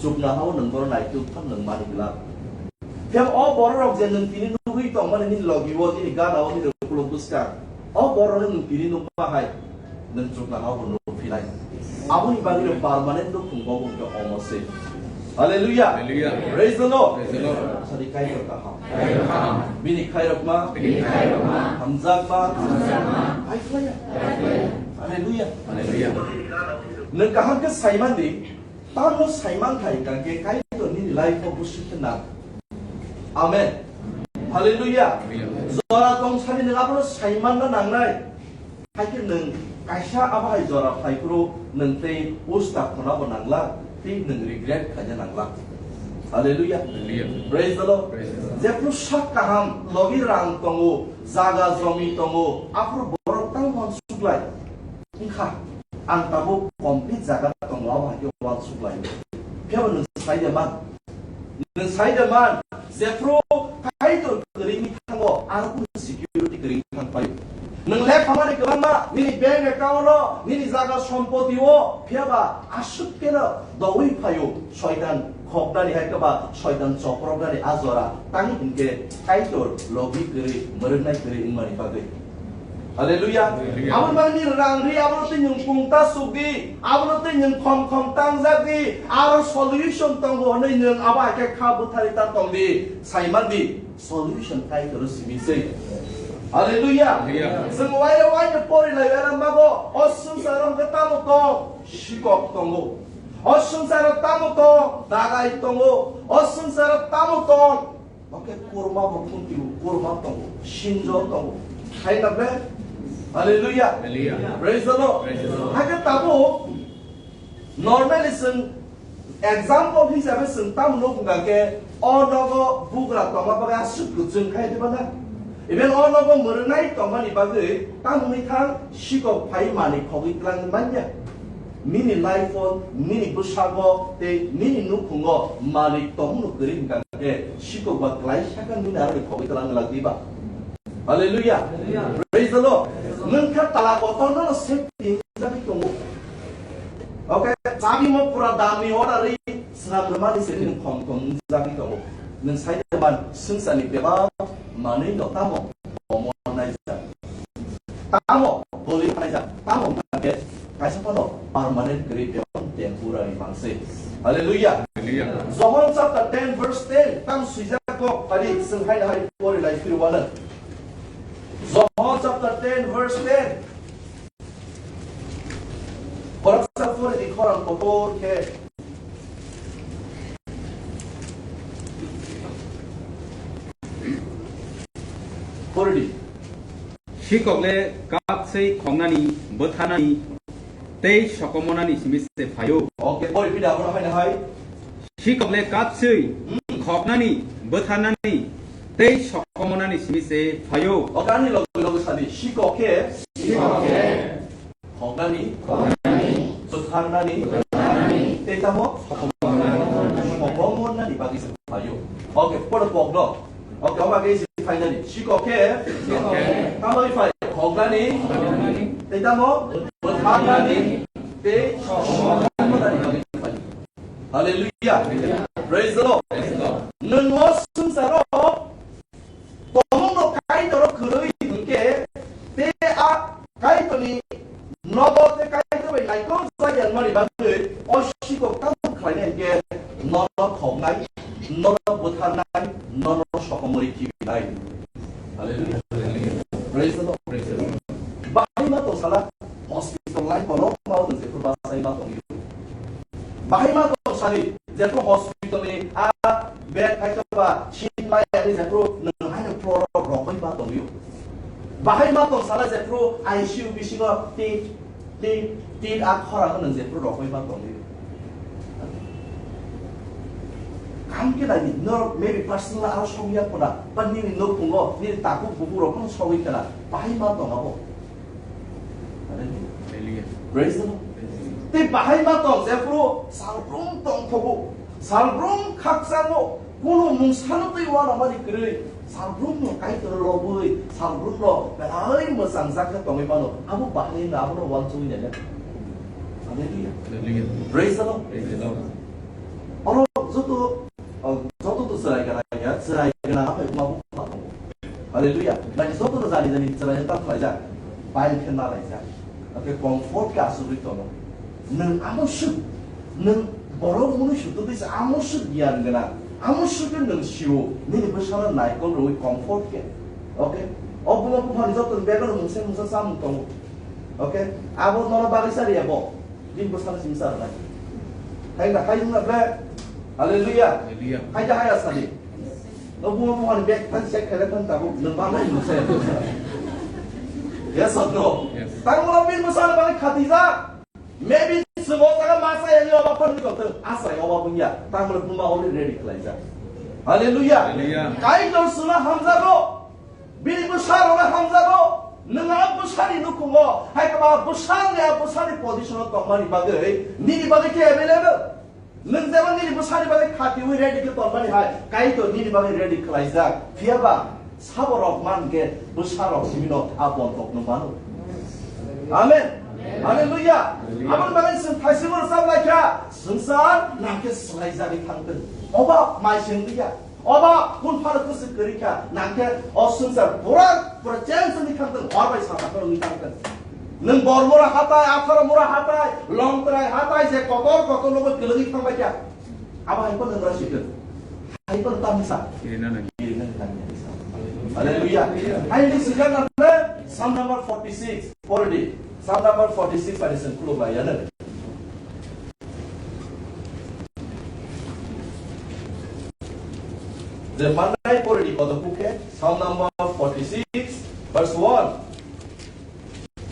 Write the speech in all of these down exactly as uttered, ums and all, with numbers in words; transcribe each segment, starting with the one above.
chukna hao nwng bono naituk thang nwng mani glak. Phiya o bororok je nwng tini nugwi tongmani nini logi o, nini gana o, nini ukulok bwskang, o bororok nwng tini nukma hai nwng chukna hao bo nukphinai. Aboni bagwi no permanent nukhung bo wngkha omo se. Hallelujah. Hallelujah. Praise the Lord. Praise the Lord. Sadi Kaitor kaham. Kaitor kaham. Bini khairokma. Bini khairokma. Hamjakma. Hamjakma. Kaitor ya. Kaitor ya. Hallelujah. Hallelujah. Nwng kaham khe saiman di, tamo saiman khai kangkhe Kaitor nini life o busi khe nang. Amen. Hallelujah. Hallelujah. Jora tong sani nwng abono saiman na nangnai. Haikhe nwng kaisa abo hai jora phai phuru nwng tei usta khona bo nangla, tei nwng regret khaina nangla. Hallelujah. Hallelujah. Praise the Lord. Praise the Lord. Jephru sak kaham logi rang tongo, jaga jomi tongo, aphuru borok tang hon suklai. Wngkha, ang tabuk complete jaga tongo, abo hai khe uansuk lai. Phiya bo nwng sai de man. Nwng sai de man, jephru Kaitor kwrwini thango, aro kunu security kwrwini thang pai. Nwng lekha mani kwbangma, nini bank account o, nini jaga sompoti o, phiya ba aswk kheno dogwi phaio, soitan khoknani hai khe ba soitan choproknani a jora, tangwi hinkhe Kaitor logi kwrwi, mwrwknai kwrwi wngmani bagwi. Hallelujah. Hallelujah. Abo mani rang ri, abo tei nwng pungta suk di, abo tei nwng khom khom tangjak di, aro solution tongo hwnwi nwng abo hai khe kha bwthari ta tong di, saiman di, solution Kaitor simi se. Hallelujah. Hallelujah. Chwng waire waire pori lai wera mago, o swngcharo hwnkhe tamo tong, sikok tongo. O swngcharo tamo tong, dagai tongo. O swngcharo tamo tong, Oke, kurma bo phunti o, kurma tongo, sinjo tongo. Hai na bre? Hallelujah. Hallelujah. Praise the Lord. Praise the Lord. Hakhe tabuk normally chwng example hisabe chwng tamo nuk hwnkha khe o nogo bugra tongma bagwi aswk kwchwng khai diba na? Even o nogo mwrwngnai tongmani bagwi tamo wngwi thang sikok phai manwi khogwi twlang manya. Nini life o, nini bwsago tei nini nukhungo malik tongmano kwrwi hwnkha khe sikok ba klaisa khe nini aroni khogwi twlang glak diba? Hallelujah. Hallelujah. Praise the Lord. Nwng khe tala kotorno safety hinjagwi tongo. Okay, chabi mo pura damni order ri swnam rwmani se nwng khom khom hinjagwi tongo. Nwng sai de ban swngcharni bebak manwi no tamo omo naijak. Tamo boli phaijak, tamo hwnkha khe kaisa phano permanent kwrwi, bebak temporary manse. Hallelujah. Hallelujah. John chapter ten verse ten, tam swijak kok phari, chwng hai hai pori lai phiri wano. John chapter ten verse ten. Khoroksa pori di khorang kotor khe. Pori di. Sikok le katswi khoknani, bwtharnani tei sokomonani simi se phaio. Okay, pori pida abo hai hai. Sikok le katswi Hmm. khoknani, bwtharnani tei sokomonani simi se phaio. Okay, ani logi logi sadi. Sikok khe. Sikok khe. Khoknani, bwtharnani, tei tamo sokomornani bagwi se phaio. Okay, poro pokno. Okay, omo khe se phainani. Sikok khe, tamo phai, khoknani, tei tamo bwtharnani, tei sokomornani bagwi se phaio. Hallelujah. Praise the Lord. Nwng o swngcharo Tongmungno Kaitor kwrwi hwnkhe, tei a Kaitorni nogo tei Kaitor bai naikol chaya wngmani bagwi o sikok tamo khlainai hwnkhe nono khoknai, nono bwtharnai, nono sokomorwi khibinai. Hallelujah. Praise the Lord. Bahai ma tong sala hospital lai kono ma tong se ba sai ma tong. Bahai ma tong sadi, jephru hospital ni a bed hai khe ba seat maya ni jephru nwng hai no floor o rok bai ma tong yo. Bahai ma tong sala jephru I C U bisingo tin, tin, tin a khora nwng jephru rok bai ma tong yo. Kam khe nai ni, norok maybe personal aro song ya khuna, ba nini nukhungo, nini takhuk bukhuk rok phano sogwi khna, bahai ma tong abo. Hallelujah. Praise the Lord. Tei bahai ma tong, jephru salbrum tongthogo, salbrum khakchango, kunu mungsano tei uanamani kwrwi, salbrumno Kaitor lobwi, salbrumno belai mwchangjak khe tongwi mano, abo bahai no abono uansugwi nai. Hallelujah. Hallelujah. Praise the Lord. Praise the Lord. Oro Hallelujah. Nang joto no jani jani chwrai ta khlaijak. Pai khe na laijak. Oke, comfort khe asugwi tono. Nwng amo suk, nwng borok mwnwi suk twi se amo suk giyan gwnang. Amo suk khe nwng sio, nini bwsano naikol rwui comfort khe. Oke? O buma buphani joto ni bag o mungsa mungsa chamung tongo. Oke? Abo nono bagwi cha rwya bo. Bini bwsano simi cha rwnai. Hai na, hai wngna ble. Hallelujah. Hallelujah. Hai da hai asadi. No buma buphani bag than check khaina than tabuk nwng bagwi mungsa. Yes or no? Yes. Tangmano bini bwsano bagwi khatijak. Maybe chwng o jaga ma chaya wngya oba phano wngwi tongthung, a chaya oba wngya, tangmani buma already ready khlaijak. Hallelujah. Hallelujah. Kaitor chwngno hamjago, bini bwsarokno hamjago, nwng a bwsani nukhungo, hai khe ba bwsani a bwsani position o tongmani bagwi, nini bagwi khe available. Nwng jeba nini bwsani bagwi khatiui ready khe tongmani hai, Kaitor nini bagwi ready khlaijak. Phiya ba, sabo rok man khe bwsa rok simi no a bon kok no mano. Amen. Hallelujah. Aboni bagwi chwng thaisingo rwchap lai kha, swngchar nang khe swlaijagwi thang thung. Oba mai se wngya. Oba kun phano kwswk kwrwi kha, nang khe o swngchar pura, pura change wngwi thang thung. Hor bai sal thang thung wngwi thang thung. Nwng Bormura hatai, Atharamura hatai, Longtrai hatai, je kotor kotor logo kwlwngwi thangbai kha. Abo hai phano nwng rw sikhe. Hai phano tamni sa. Kirina nang. Kirina nang. Hallelujah. Hai ni sijak na Psalm number forty-six. Pore di. Psalm number forty-six pai se khuluk lai ya na. Je manai pore di kodo kukhe. Psalm number forty-six, verse one.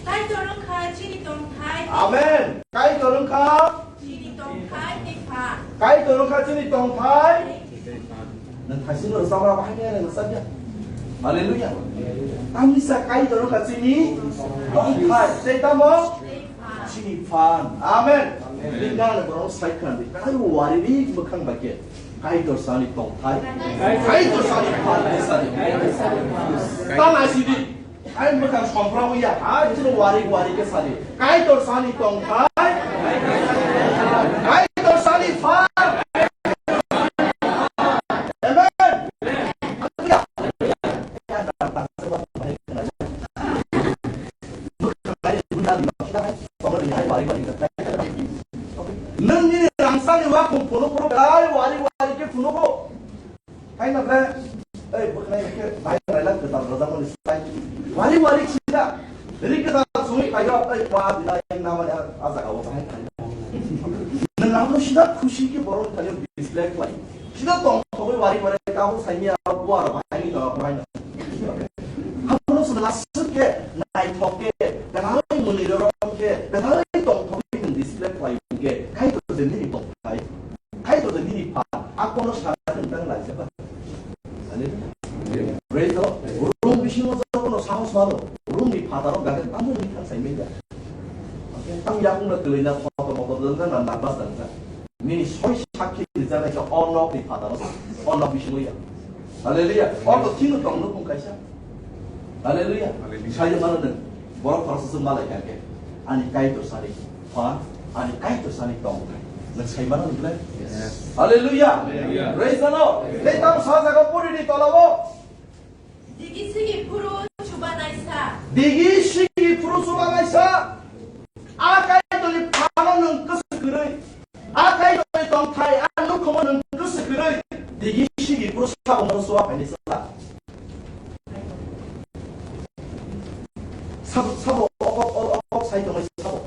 Kaitor wngkha chini tongthai. Amen. Kaitor wngkha. Chini tongthai tei phan. Kaitor wngkha chini tongthai. Nwng thaisingo rwchapra bahai khe nwng rwchapya. Hallelujah. Tamni sa Kaitor wngkha chini tongthai. Tei tamo? Tei phan. Chini phan. Amen. Amen. Bini gana borok sai khna di. Kai wari ri mwkhang bai khe. Kaitor sani tongthai. Kaitor sani phan khe sani. Tang asidi. Ai mwkhang somprang ya, ha, chini wari wari khe sadi. Kaitor sani tongthai. Kaitor sani phan. Amen. Nwng nini rangchakni wakhung phunuk phunuk belai wari wari khe phunugo. Hai na bre, ei, bwkhnai khe bai bai lang kwtal rwjakmani slai. Wari wari sida. Ri kwtal sungwi phaio, ei, wa bilai namani a, a jaga o bahai khai. Nwng abo sida khusi khe borok thani display khlai. Sida tong thogwi wari wari kabo saimya buar bahai ni jaga bahai. Hamono sida lasuk khe, naithok khe, belai muni rorom khe, belai tong thogwi nwng display khlai khe, khai to je nini tong khai. Kaitor de nini phan, a kono sana tang laijak ba. Hallelujah. Praise the Lord. Room bisingo jotono sahos mano. Room ni phataro gade tamo ni thang sai media. Tang yakung na tuli na photo moto dang na na bas dang na. Nini soi sakhi rijak na o nok ni phataro. O nok bisingo ya. Hallelujah. O to thino tong no kung kaisa. Hallelujah. Hallelujah. Sai mano nang. Borok khoroksa se malai kha khe, ani Kaitor sani phan, ani Kaitor sani tongthai. Nwng sai mano ni belai? Yes. Hallelujah. Hallelujah. Praise the Lord. Tei tamo sa jaga pori ni tola o. Digi sigi phuru chuba naisa. Digi sigi phuru chuba naisa. A Kaitor ni phano nwng kwswk kwrwi. A Kaitor ni tongthai, a nukhungo nwng kwswk kwrwi. Digi sigi phuru sabo no chuba phaini sala. Sabo, sabo, o, o, o, o, sai tongo, sabo.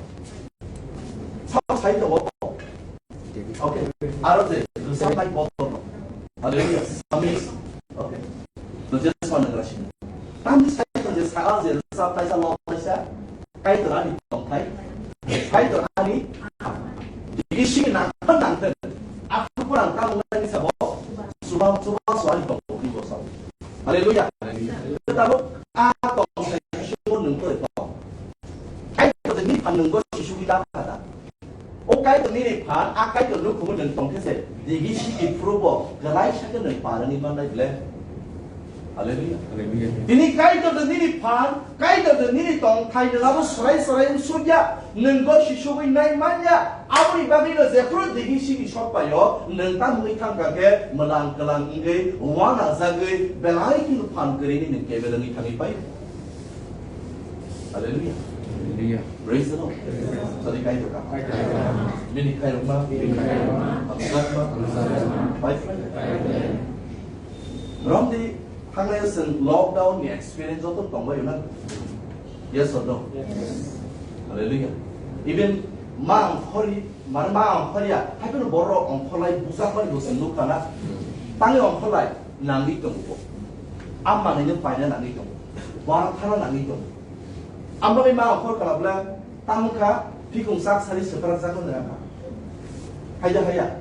Sabo sai tongo. Okay. Aro je, rwchapnai kotor no. Hallelujah. Amen. Okay. To je swan nang rasi. Tamni sai tongo je, sa, je rwchapnai sa, lo, sa. Kaitor ani tongthai, Kaitor ani, bisi nangkha nangkha, aku kurang kamu nani sabo, subang subang suani tongthai bo sabo. Haleluya. Haleluya. Tabo a tongthai bisingo nungkoi tong. Kaitor ni phan nungbo sisu kita kata. O Kaitor nini phan, a Kaitor nukhungo nwng tongkhe se, digi siki phuru bo, kwlai sakhe nwng parani mannai ble. Hallelujah. Hallelujah. Tini Kaitor de nini phan, Kaitor de nini tongthai, nwng abo swrai swrai wng sukya, nwng gosi sugwi nai manya, aboni bagwi no jephuru digi sigi sok paio, nwng tamo wngwi thang kha khe mwlang kwlang wngwi, uanajagwi, belai kheno phan kwrwini nwng kebel wngwi thangwi paio. Hallelujah. Hallelujah. Praise the Lord. Sadi Kaitor ka. Bini khairokma. Hamjakma. Pai. Romdi thangnai chwng lockdown ni experience joto tongbai na. Yes or no? Yes. Hallelujah. Even ma ongkhorwi, mane ma ongkhorya, hai phano borok ongkhorlai bujakmani bo chwng nukha na. Tangwi ongkhorlai nangwi tongo. Ammanino paina nangwi tongo. Barthana nangwi tongo. Ambai ma ongkhor kala bwle tamo kha, phikung sak sari swprak jak nang kha. Haida haya.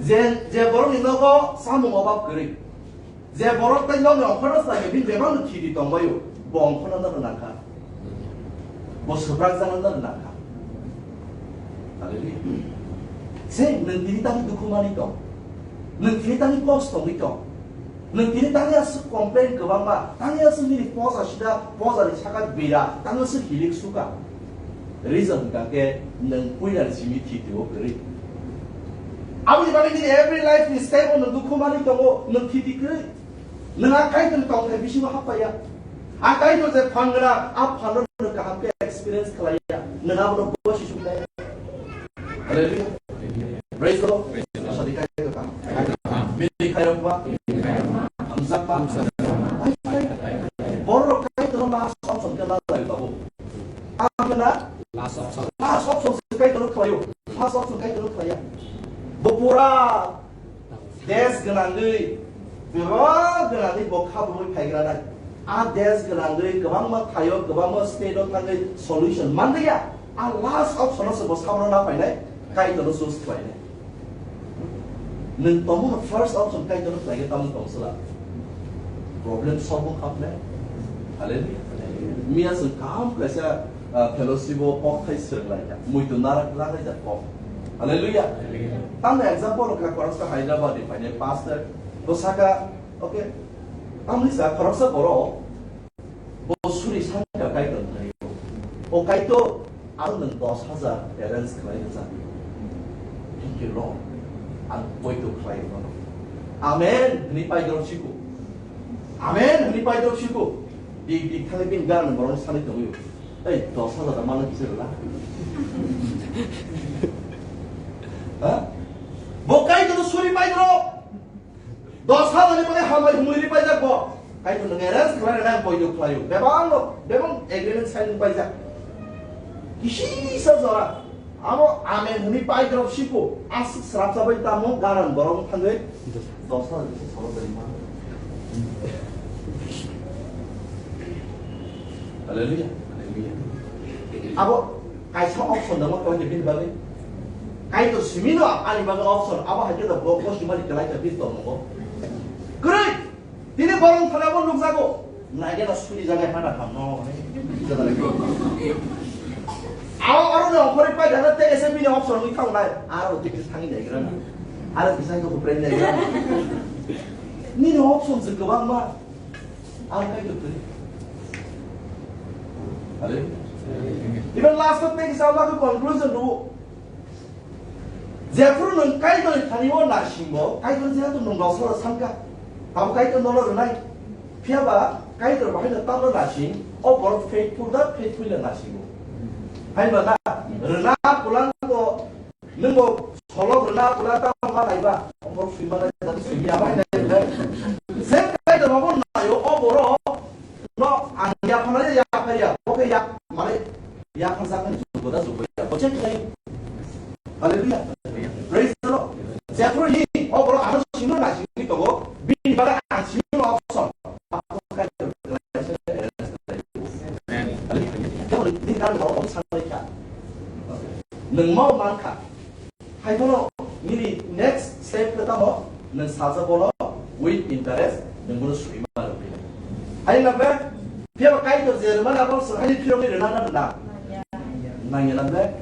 Je, je borokni nogo samung obab kwrwi. Je borok tai nokni ongkhorno swlaiwi bini bebakno thidi tongbaio, bo ongkhorno nang kha. Bo swprak jak nang kha. Hallelujah. Se nwng tini tangwi dukhu manwi tong. Nwng tini tangwi kosto wngwi tong. Nwng tini tangwi aswk complain kwbangma, tangwi aswk nini posa sida, posani saka bira, tangwi aswk hilik suka. Reason hwnkha khe nwng puilani simi thitio kwrwi. Aboni bagwi nini every life ni step o nwng dukhu manwi tongo, nwng thiti kwrwi. Nwng a Kaitorni tongthai bisingo happhaiya. A Kaitor je phan gwnang, a phanno nwng kaham khe experience khlaiya. Nwng abono bosi suknai. Hallelujah. Praise the Lord. Sadi Kaitor kaham. Bini khairokma. Hamjakma. Borok Kaitor last option khe lalai tabuk. Tamo na last option. Last option se Kaitor khlaio. First option Kaitor khlaiya. Bo pura Desh gwnangwi, bebak gwnangwi bo kha bumui phaigra nai. A desh gwnangwi kwbangma thaio, kwbangma state o thangwi solution manliya. A last option o se bo sabono na phainai, Kaitorno choose khlainai. Nwng tongmano first option Kaitorno khlaikhe tamo tong sala. Problem solve wng kha phle. Hallelujah. Miya chwng kaham kaisa, ah, fellowship o kok thai swrwng lai kha. Muitu narak narak jak kok. Hallelujah. Hallelujah. Tamni example kha, khoroksa Hyderabad ni phainai pastor. Bo saka, okay. Tamni sa khoroksa borok. Bo suri sangkha Kaitor thani. O Kaitor, ang nwng dos hajar arrange khlai rwjak. Thank you, Lord. Ang poito khlai rwmano. Amen hwnwi paidrop siko. Amen hwnwi paidrop siko. Dik dik thangwi bini gana borok sani tongwi. Ei, dos hajar ta mano kisa rwla. Ha? Bo Kaitor suri paidrop. Dos hajar ni bagwi hambai hwnwi ri paijak bo. Kaitor nwng arrange khlai rwna ang poito khlaio. Bebang no, bebang agreement sign paijak. Kisi sa jora. Amo amen hwnwi paidrop siko. Aswk srapsa bai tamo garan borok thangwi. Dos hajar kisa solo tari ma. Hallelujah. Hallelujah. Abo kaisa option damo koi de bini bagwi. Kaitor simi no ani bagwi option. Abo hai khe da bo, bo simani kelai ta bini tongmo. Kwrwi. Tini borong thana bo nukjago. Nai gana suri jaga hana ham no. Abo aro no khori pai dana te ese bini option ni thang nai. Aro te kisa thangi dai gra. Aro kisa ko prai dai gra. Nini option se kwbang ma. Ang kai kwtwi. Hallelujah. Even last o tei kisa ma conclusion rwo. Jephuru nwng Kaitorni thani o nasingo, Kaitor jehetu nwng rosoro sankha. Tamo Kaitor nono rwnai. Phiya ba Kaitor bahai no tamo nasing, o borok faithful da faithful no nasingo. Hai ba na, rwna pulango Nwng bo solok rwna pula tamo ma naiba, omo sui ma nai, jati sui ya ma nai. Same Kaitor bo naio, o borok no ang ya phana ya phaya, bo khe ya mane ya phana jak ni jugo da jugo ya. Bo check khai. Hallelujah. Praise the Lord. Jephru hi o borok ano sino na sini togo, bini bagwi ang sino option. Amen. Hallelujah. Jephru ni kan borok option lai kha. Nwng ma man kha. Hai bono nini next step khe tamo, nwng sajak bono with interest, nwng bono sui ma rwgwi. Hai na be, phiya ba Kaitor je rwmani abo swng hai phirogwi rwna na rwna? Nangya na be,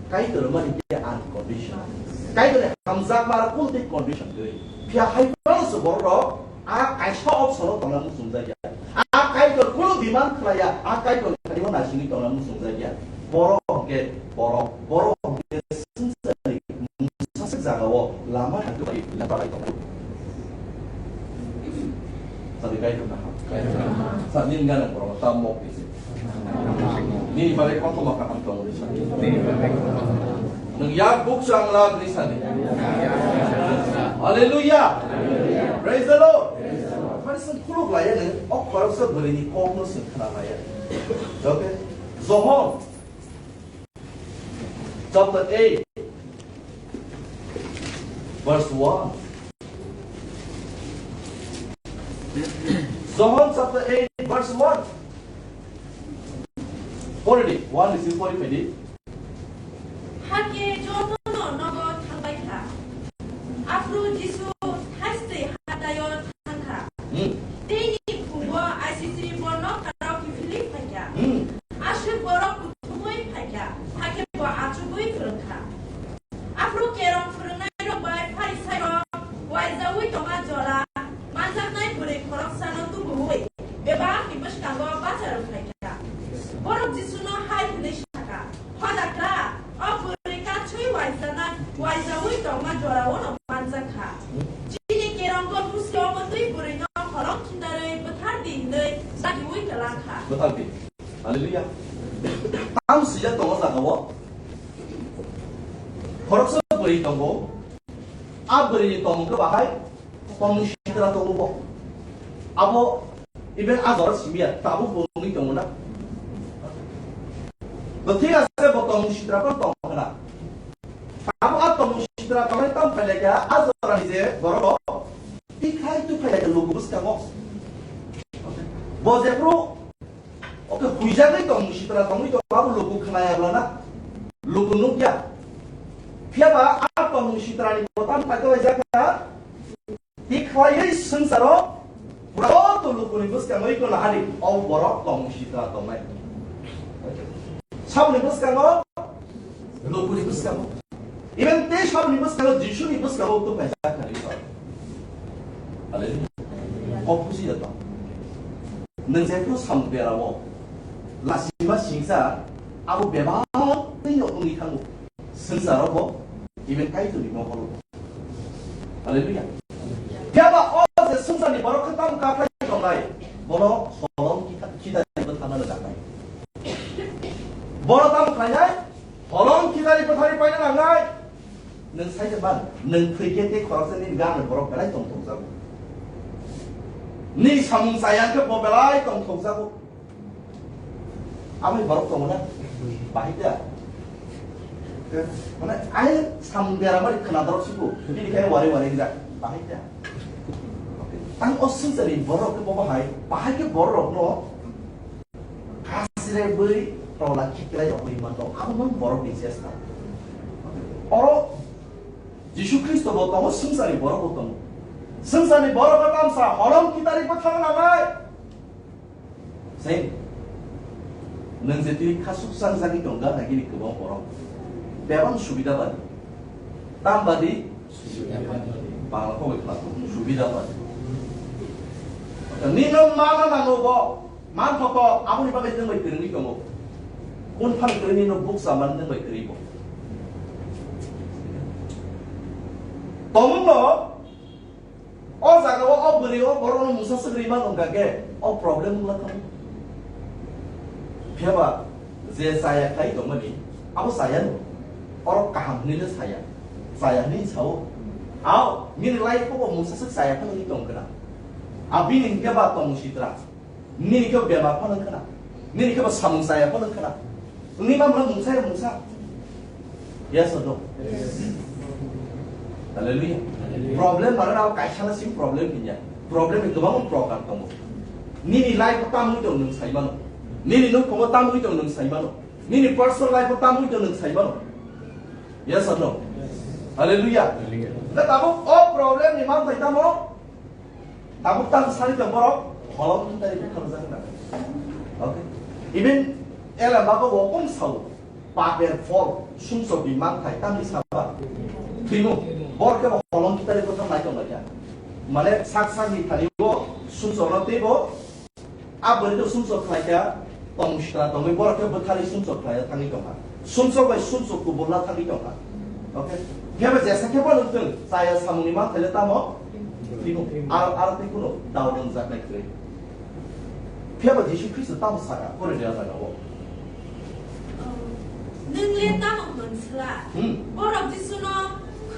Kaitor rwmani khe unconditional. Kaitor ni hamjakma aro kung tei condition kwrwi. Phiya hai bono se borok rok, A kaisa option o tongna muchungjakya. A Kaitor kunu demand khlaiya. A Kaitor khaio naisingwi tongna muchungjakya. Borok hwnkhe borok, borok hwnkhe swngcharni mungsa jagao lama thangwi lama bai tongo. Sadi Kaitor kaham. Sadi nini gana borok tamo kisi. Nini bagwi kothoma kaham tongo, Risa. Nwng yak bukcha wng la, Risa ni. Hallelujah. Praise the Lord. Mani swng khuluk laiya nwng, o khoroksa bwrwini kokno swng khna laiya. Okay? Johon chapter eight, verse one. Johon chapter eight, verse one. Pori di, one ni simi pori phai di. Hakhe jotono nogo thangbai kha. Aphuru Jisu thaistwi hataio thang kha. Hmm. Teini phungo I C C borno karao kiphilwi phai kha. Hmm. Aswk borok kuthumwi phai kha, hakhe bo achugwi phwrwng kha. Aphuru kerong phwrwngnairok bai Pharisairok uaijaui tongma jora manjaknai bwrwi khoroksano tubuwi bebakni bwskango bacha rwphai kha. Borok Jisuno hai hwnwi sa kha, "Hodakra, o bwrwi katswi uaijana-, uaijaui tongma jorao'-no manjak kha. Chini kerongo busi omo twi bwrwino holong khitarwi bwthar di," hwnwi dagiui kwlang kha. Bwthar di. Hallelujah. Tamo swijak tongo jaga o. Khoroksa bwrwi tongo. A bwrwini tongmung khe bahai tongmung sitra tongo bo. Abo even a jora simiya tabuk bo wngwi tongo na. Bo thik ase bo tongmung sitra phano tong khna. Abo a tongmung sitra tongnai tamo phai laikha a jorani je borok tikhlai tuphai laikha luku bwskango. Bo jephru Oke, huijagwi tong, sitra tongwi tong, abo luku khnaya bwlana, luku nukya. Phiyaba a tongmung sitrani botang paito waijak kha, tikhlaiwi swngcharo pura joto lukuni bwskangwi tongna hadi, o borok tongmung sitra tongnai. Saboni bwskango Lukuni bwskango. Even tei saboni bwskango, Jisuni bwskango tongpaijak kha Isor. Hallelujah. Kok buji ya tong. Nwng jephru samung berao lasima singsa abo bebak twi no wngwi thango. Swngcharo bo even Kaitorni mokolo bo. Hallelujah. Phiya ba o je swngcharni borok khe tamo kaphrai tongnai, bono holong kita, kita ni bwthana rwjaknai. Bono tamo khlainai, holong kita ni bwthani paina nangnai. Nwng sai se ban, nwng thwi khe tei khoroksa nini gana borok belai tong thokjago. Nini samung chaya khe bo belai tong thokjago. Amai borok tongo na? Bahai da. Mane, ai samung dera mari khna dorok siku. Bini khe wari wari gra. Bahai da. Ang o swngcharni borok khe bo bahai. Bahai khe borok no kasire bui tola khiklai rok bui manto. Abo man borok ni chesta. Oro Jisu Khristo bo tongo, swngcharni borok bo tongo. Swngcharni borok bo tamsa holong kitari bwthang nangnai. Sai, nwng je tini khasuk sangjagwi tong da, nagini kwbang borok bebak subida badi. Tam badi? Bangla kok bai khwlak, subida badi. Nino mana nango bo, man thoko, aboni bagwi nwng bai kwrwngwi tongo. Kun phan kwrwngwi no bukcha man nwng bai kwrwi bo. Tongmung no, O jaga o, o bwrwi o borok no mungsa swk rwi mano hwnkha khe o problem wngla thang. Phiya ba je chaya khlai tongmani abo chaya no. Oro kaham hwnwi le chaya. Chaya hwnwi sao. Ao, nini life o bo mungsa swk chaya phano wngwi tong khna. A bini hwnkhe ba tong sitra. Nini khe bemar phano wngkha na? Nini khe bo samung chaya phano wngkha na? Wngwi ma mano mungsa ya mungsa? Yes or no? Yes. Hallelujah. Hallelujah. Problem mano na kaisa na sim problem hinya. Problem ni kwbangma program tongo. Nini life o tamwi tong nwng sai mano. Nini nukhungo tamwi tong nwng sai mano. Nini personal life o tamwi tong nwng sai mano. Yes or no? Yes. Hallelujah. Hallelujah. Na tabuk o problem ni manthai tamo? Tabuk tang sari tong borok holong tari bwkha rwjak na. Okay. Even ela bago wokom sao paper phol sumsok ni manthai tamni saba. Timo borok khe holong tari bwkha nai tong lai kha. Mane sak sak ni thani sumsokno teibo a bwrwi no sumsok khlai kha, tong sitra tongwi borok khe bwtharwi sumsok khlai thangwi tongkha. Sumsok bai sumsok kubulna thangwi tongkha. Okay? Phiya ba jesa khe bo nwng chwng chaya samungni manthai le tamo? Timo. Ar, ar tei kuno daul wngjaknai kwrwi. Phiya ba Jisu Khristo tamo saka, pore de jaga o. Nwng le tamo hwn sla? Hmm. Borok Jisuno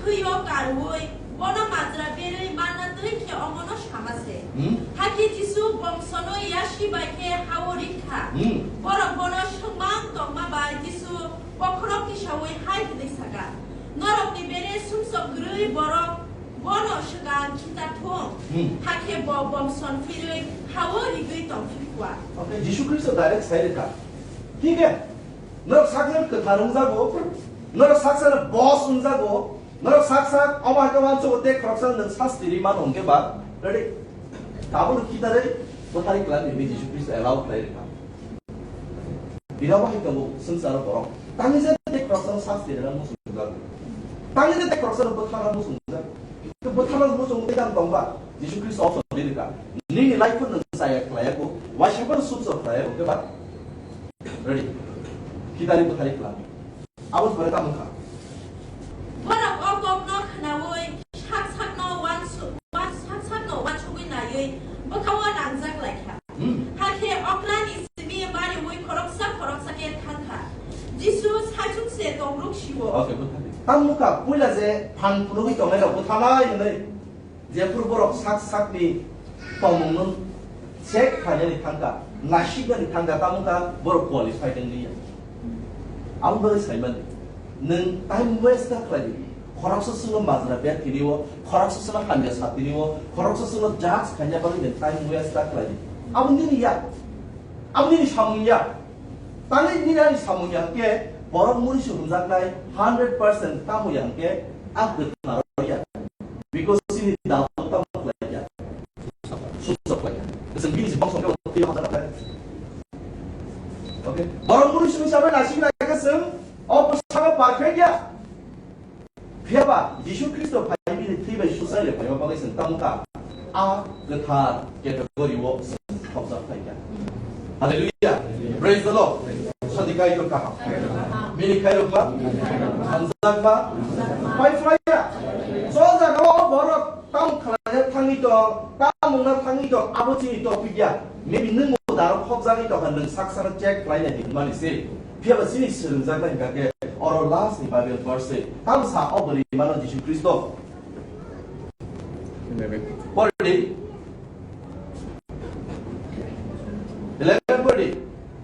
khwi-o karwi, bono majra berwi manna twi khe omono sama se. Hmm. Hakhe Jisu bongsono yasi bai khe ha-o rik kha. Hmm. Borok bono swngmang tongma bai Jisu bokhorok tisaui hai hwnwi saka, "Norokni bere sumsok kwrwi borok bono swkang khita thung." Hmm. Hakhe bo bongson phirwi ha-o rigwi tong phir kha. Okay, Jisu Khristo direct sai rwkha. Thik he? Norok saksa kwthar wngjago, norok saksa boss wngjago, norok saksa omo hai khe uansukgo tei khoroksa nwng sasti ri mano hwnkhe ba, ready? Tabuk khitarwi bwtharwi kwlai di hwnwi Jisu Khristo allow khlai rwkha. Bini omo hai tongo swngcharo borok. Tangwi je tei khoroksa sasti rwna muchungjago. Tangwi je tei khoroksa bwtharna muchungjago. Bwtharna muchung tei tang tongba Jisu Khristo option ri rwkha. Nini life-o nwng chaya khlaiya kho, waisa phano sumsok khlaiya kho khe ba? Ready? Khitarwi bwtharwi kwlai. Abo pore tamo kha. Borok o kokno khnaui sak sakno uansu-, uan-, sak sakno uansugui naiui bwkha-o nangjak lai kha. Hmm. Hakhe okrani simi bariui khoroksa khoroksa khe thang kha. Jisu saichung se tongruk si-o. Okay, bwkha di. Tamo kha, puila je phan phunugui tongnai rok bwthalai hwnwi. Jephuru borok sak sakni tongmungno check khlainani thangkha, naisiknani thangkha, tamo wngkha borok qualified wng liya. Aboni bagwi saimani, nwng time waste ta khlai di. Khoroksa chwngno majra ber tini o, khoroksa chwngno hamya sa tini o, khoroksa chwngno judge khaina bagwi nwng time waste ta khlai di. Abo nini ya. Abo nini samung ya. Tangwi nini ani samung ya hwnkhe borok muri se hwnjaknai hundred percent tamo ya hwnkhe a kwtharo ya. Because chini Daud tamo khlai ya. Sumsok khlai ya. Chwng bini se bangso khe twi hamjak khlai. Okay. Borok muri se hwnwi sabai naisik nai khe chwng o bwskango perfect ya. Phiya ba Jisu Khristo phai bini thwi bai suchai le phaima bagwi chwng tamo kha a kwthar category o chwng thopjak phai kha. Hallelujah. Praise the Lord. Sadi kaitor kaham. Bini khairokma, hamjakma, pai phlaiya. Chol jagao borok tamo khlaina thangwi tong, tamo wngna thangwi tong, abo chini topic ya. Maybe nwng bo darok khopjagwi tongkha, nwng sak sakno check khlainai di hwnmani se. Phiya ba chini swrwngjaknai hwnkha khe oro last ni Bible verse se. Tamo sa o bwrwi mano Jisu Khristo. Eleven. Pore di. Eleven pore di.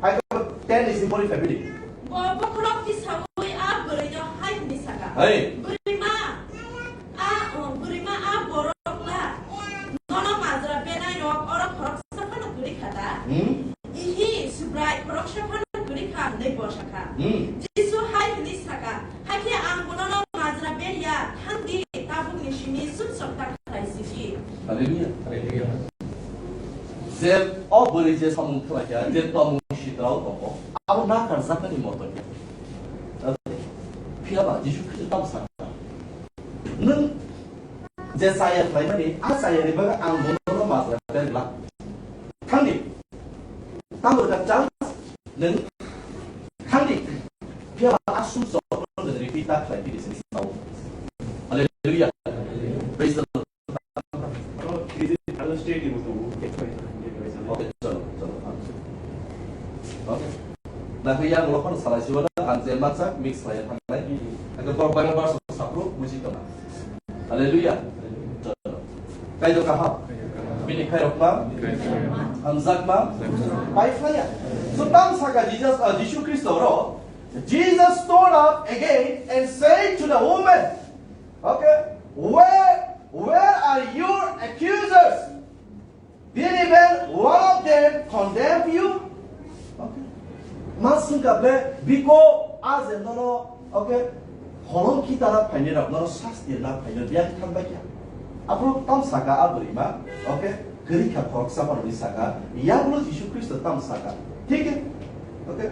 Hai ko ten ni sim pore phabi di. Bo bokhorok tisaui a bwrwino hai hwnwi saka. Hai. Bwrwima, a, o, bwrwima a borok la. Nono majra benai rok oro khoroksa phano kwrwi kha da? Hmm? Ihi, Subrai, khoroksa phano kwrwi kha, hwnwi bo sakha. Hmm. Jisu hai hwnwi saka, "Hakhe ang bonono majra ber ya, thang di, tabukni simi sumsok ta khlai si di." Hallelujah. Hallelujah. Je o bwrwi je samung khlai kha, je tongmung sitrao tongo, abo nakarjaknani moto khe. Phiya ba Jisu Khristo tamo sakha, "Nwng je chaya khlaimani, a chayani bagwi ang bonono majra ber glak. Thang di." Tamo rwkha chance, nwng thang di. Phiya ba a sumsok no nwng repeat ta khlai phidi se sao. Hallelujah. Praise the Lord. Oro kiri je alo state ni mutung. Okay, chalo, chalo. Okay. Nakhe yang lo phano salai siwa na, ang je mansa mix khlai thanglai. Ekdom borok Bible verse sapro buji tongma. Hallelujah. Kaitor kaham. Bini khairokma. Hamjakma. Pai phlaiya. So tamo saka Jesus, uh, Jisu Khristo oro. Jesus stood up again and said to the woman, okay, "Where, where are your accusers? Did even one of them condemn you?" Okay. Ma swngkha ble biko a je nono, okay, holong kitara phainai rok nono sasti na phainai biang thanbai kha. Aphuru tam saka a bwrwi ma, okay, kwrwi kha khoroksa phano ni saka, yagulo Jisu Khristo tam saka. Thik he? Okay.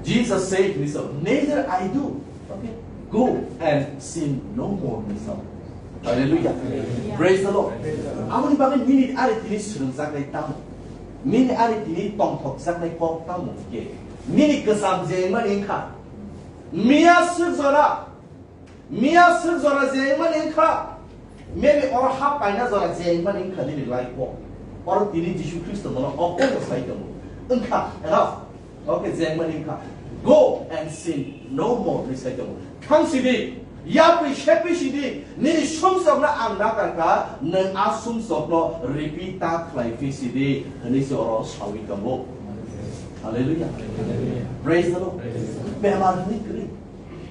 Jesus said himself, "Neither I do." Okay. "Go and sin no more," himself. Hallelujah. Praise the Lord. Aboni bagwi nini ari tini swrwngjaknai tamo? Nini ari tini tongthokjaknai kok tamo hwnkhe? Nini kwcham je wngmani wngkha. Miya swk jora. Miya swk jora je wngmani wngkha. Maybe oro hap paina jora je wngmani wngkha nini life o. Oro tini Jisu Khristo nono okongo sai tongo. Wngkha, enough. Oke, jengmani wngkha, "Go and sin no more," hinwi sai tongo. Thang sidi, yapri sepi sidi, nini sumsokno ang nakarkha, nwng a sumsokno repeat ta khlai phi sidi, hinwi se oro sawi tongo. Hallelujah. Praise the Lord. Bemar hinwi kwrwi,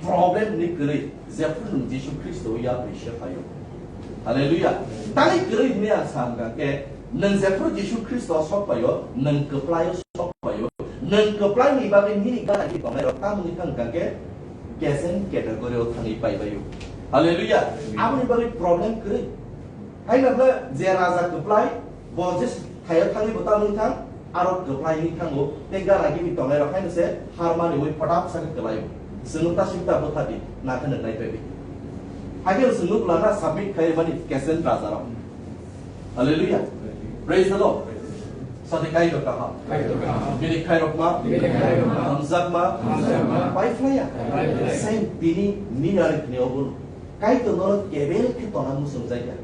problem hinwi kwrwi, jephru nwng Jisu Khristo yapri se phaio. Hallelujah. Tani kwrwi hinwi ang sa hwnkha khe, nwng jephru Jisu Khristo sok phaio, nwng kwplaio sok phaio, nwng kwplai ni bagwi nini gana ki tongnai rok tamoni thang hwnkha khe, keseng category o thangwi pai baio. Hallelujah. Aboni bagwi problem kwrwi. Haino khe je raja kwplai, bo je thaio thangwi bo tamoni thang, aro kwplai ni thango, tei gana gini tongnai rok haino se harmani wi phatak sakhe kwlai. Chwngno ta sibta bwtha di, na khe nwng nai pai bi. Hakhe chwngno bwlana submit khai mani keseng raja rok. Hallelujah. Praise the Lord. Sadi kai rok kaham. Bini khai rok ma. Hamjak ma. Pai phlaya. Same bini nini ani kni obo. Kaitor nono kebel khe tona muchungjakya.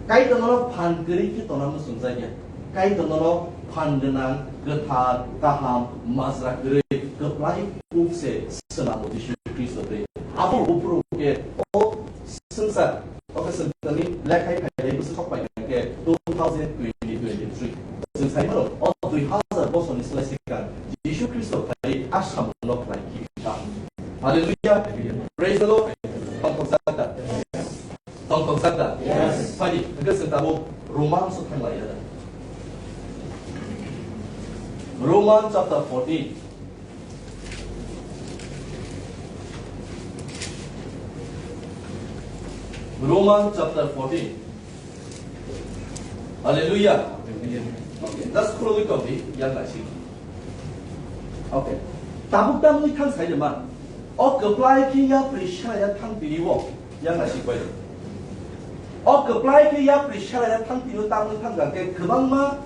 Kaitor nono phan kwrwi khe tona muchungjakya. Kaitor nono phan gwnang, kwthar, kaham, majra kwrwi, kwplai kuk se swnamo Jisu Khristo tei. Abo buphuru khe o swngchar, o khe swngcharni lekhai phailai bwswk sok pai khe two thousand twenty twenty-three. Chwng sai mano, o dui hazar bosorni slai swkang Jisu Khristo khai a samungno khlai khe ta. Hallelujah. Praise the Lord. Tongthokjak da. Tongthokjak da. Yes. Phadi, hwnkhe chwng tabuk Roman so thanglaiya da. Roman chapter fourteen. Roman chapter fourteen. Hallelujah. Okay, just khulugwi tongdi, yang naising. Okay. Tabuk tamni thang sai de man. O kwplai khe yapri saya thang tini o, yang naising bai. O kwplai khe yapri saya thang tini o tamni thang ga khe kwbangma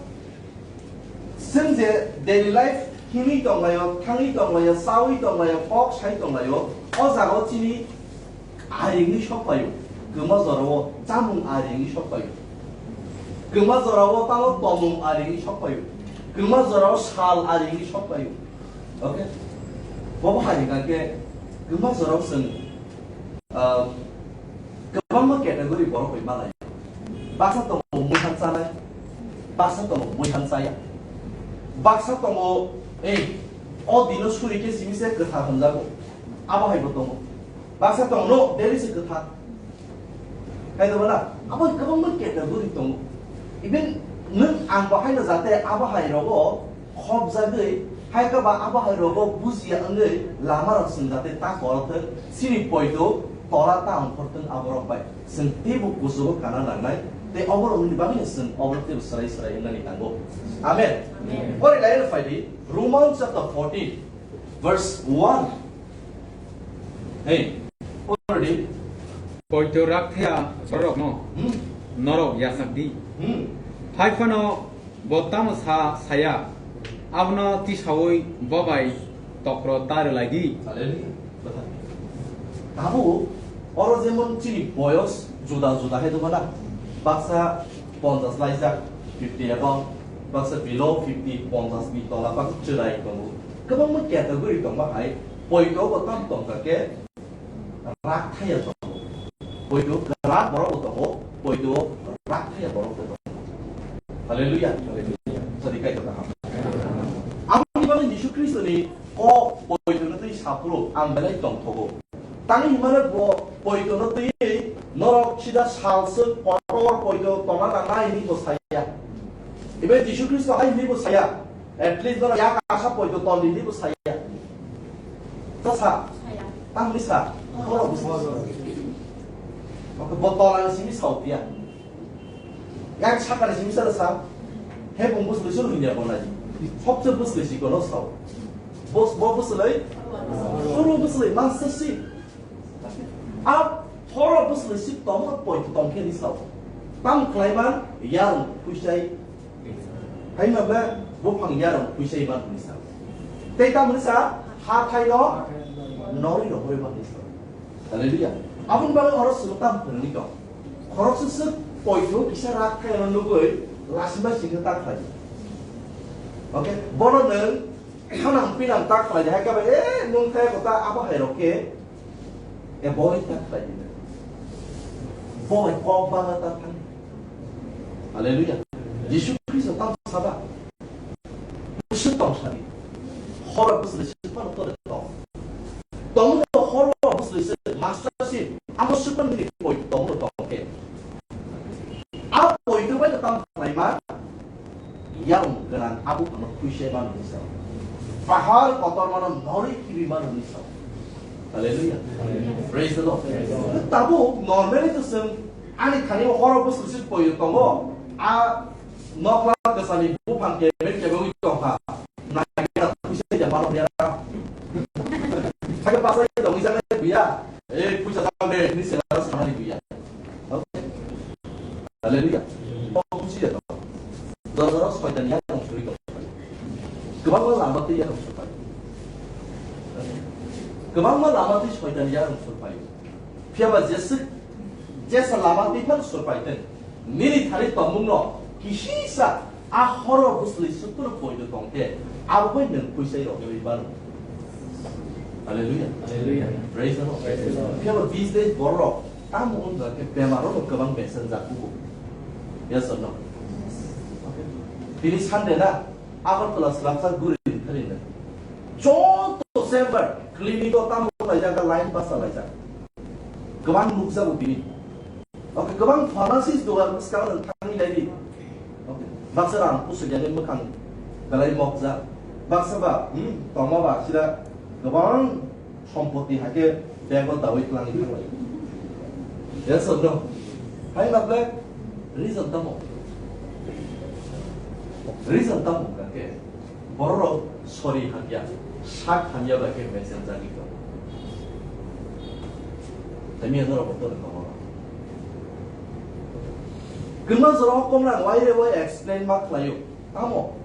chwng je daily life himwi tonglaio, thangwi tonglaio, chawi tonglaio, kok sai tonglaio, o jaga o chini Aringni sokpaio, kwma jorao chamung aringni sokpaio. Kwma jorao tamo tomung aringni sokpaio. Kwma jorao sal aringni sokpaio. Okay? Bobo hai hwnkha khe kwma jorao chwng, ah, kwbangma category borok bai malaio. Baksa tongo muihan chanai, baksa tongo muihan chaya. Baksa tongo, ei, o dino suri khe simi se kwthar hwnjago. Abo hai bo tongo. Baksa tongo, no, there is a kwthar. Kaitor bana, abo kwbangma category tongo. Even nwng ang bo haino jate abo hai rogo khopjagwi, hai khe ba abo hai rogo bujiya wngwi lama rok chwng jate ta korothwk, chini poito tola ta ongkhorthwng aborok bai. Chwng teibo kuchugo kana nangnai, tei oborokni bagwino chwng oborok teibo swrai swrai wngnani nango. Amen. Amen. Pori lai phai di, Romans chapter fourteen, verse one. Hey, already. Poito rakthaya borokno Hmm. norok yachak di. Hmm. Hai phano bo tamo sa saya, abono tisaui bo bai tokro ta rwlai di. Hallelujah. Abo oro jemon chini boyos juda juda hai dongmana. Baksa ponchas laijak, fifty above, baksa below fifty, ponchas ni tola, baksa chwrai tongo. Kwbangma category tongma hai, poito bo tam tongkha khe rakthaya tongo. Poito kwrak borok bo tongo, poito rakthaya borok bo tongo. Hallelujah. Hallelujah. Sadi kai tongkha. Aboni bagwi Jisu Khristo ni kok poito no twi saphuru ang belai tongthogo. Tangwi himano bo poito no twi norok sida salswk kotor poito tongna nangnai hinwi bo saya. Ibe Jisu Khristo hai hinwi bo saya. At least norok yak asa poito tol hinwi bo saya. Ta sa? Saya. Tangwi sa? Saya. Borok bo sa. Bo tol ani simi sao tiya. Yang sakani simi sa sa. He bung bus lusu hinwi bo nai. Hokse bus lusu kono sao. Bus bo bus lai. Suru bus lai master si. Ab horo bwswlwi sik tongma poito tongkhe ni sao. Tam khlaiman yarwng phuisai. Hai ma ble buphang yarwng phuisai man ni sao. Tei tam ni sa ha thai no nori rohoi man ni sao. Hallelujah. Aboni bagwi oro swrwng tam phwrwngwi tong. Khoroksa swk poito kisa rak khaiyano nugwi lasimba singkhe ta khlai. Okay? Bono nwng khanang pinang ta khlai hai khe ba, eh, nwng khe kota abo hai rok khe, eh, boi ta khlai di. Boi kok bana ta thang. Hallelujah. Jisu Khristo tam saba. Bwswk tong sani. Horo bwswlwi swk phano tore tong. Tongno horo bwswlwi swk master si. Amo swk phano nini poi tongno tong khe. A poi to bai tam khlai ma. Yarwng gwnang abo phano khuise mano ni sao. Pahar kotor mano nori khibi mano ni sao. Hallelujah. Praise the Lord. Tabuk normally to swng ani thani horo bwswlwi swk poi tongo. A Nokla kwchani buphang kebeng kebengwi tongkha. Naikhe khuisa ya mano ya. Sakhe pasai tongwi jagani buya. Eh, khuisa jagani ni sengara sanani buya. Okay. Hallelujah. Kok khusi ya to. Dor dor soitan ya tong suri to. Kwbangma lama twi ya tong suri. Kwbangma lama twi soitan ya tong suri. Phiya ba jeswk, jesa lama twi phano suri pai tong. Nini thani tongmungno kisisa a horo bwswlwi swk phano poito tong khe, abo bai nwng phuisai rogwi mano. Hallelujah. Hallelujah. Praise the Lord. Praise the Lord. Phiya ba these days borok tamo wng kha khe bemar rok kwbang besenjak kugo. Yes or no? Okay. Tini Sunday na, Agartala swlapsa guri thani na. Joto chamber, clinic o tamo laijak, line basa laijak. Kwbang nukjago bini. Okay, kwbang pharmacist dogan bwskango nwng thangwi naidi. Okay, baksa rang kusuk yani mwkhang belai mokjak. Baksa ba, hmm, tongma ba sida kwbang sompoti hakhe bego dawi twlangwi thanglai. Yes or no? Hai ma ble reason tamo? Reason tamo kake? Borok sori hamya, sak hamya bai khe mesen jagwi tongo. Temi norok bo tongwi tongo. Kwma jorao komrang wai re wai explain ma khlaio. Tamo,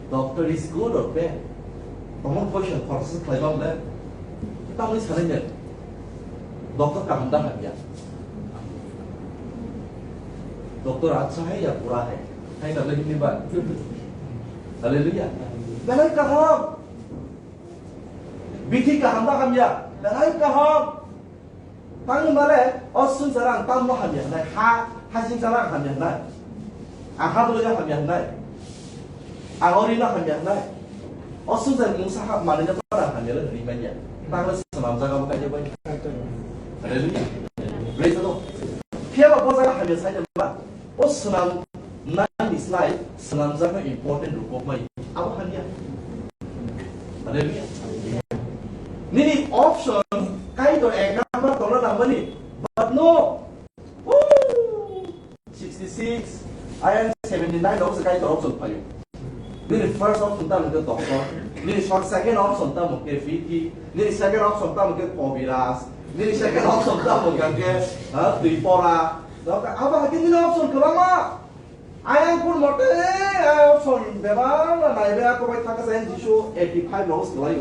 doctor is good or bad? Tamo question khoroksa khlai bam le. Tamo sanai ne. Doctor kaham da hamya. Doctor acha hai ya bura hai. Hai na le hini ba. Hallelujah. Belai kaham. Bithi kaham da hamya. Belai kaham. Tangwi male, o swngchar ang tamno hamya hwnai, ha, ha swngchar ang hamya hwnai. Ang ha dwlaiya hamya hwnai. Ang o rino hamya hwnai. O swngchar mungsa ha manwino para hamya le hwnwi manya. Tangwi swnamjak abo kaisa bai. Hallelujah. Praise the Lord. Phiya ba bo jaga hamya sai ba. O swnam nani slai swnamjakno important rwkokmai. Abo hamya. Hallelujah. Nini option Kaitor ek number tongna nangmani. But no. Woo! Sixty-six, ayang seventy-nine rok se Kaitor option phaio. Nini first option tamo khe doctor. Nini second option tamo khe fiti. Nini second option tamo khe kobiraj. Nini second option tamo khe, ha, twi pora. Abo hakhe nini option kwbangma. Ayang kun mote, ayang option bebak na nai be ako bai thaka sa Jisu eighty five rok se lai.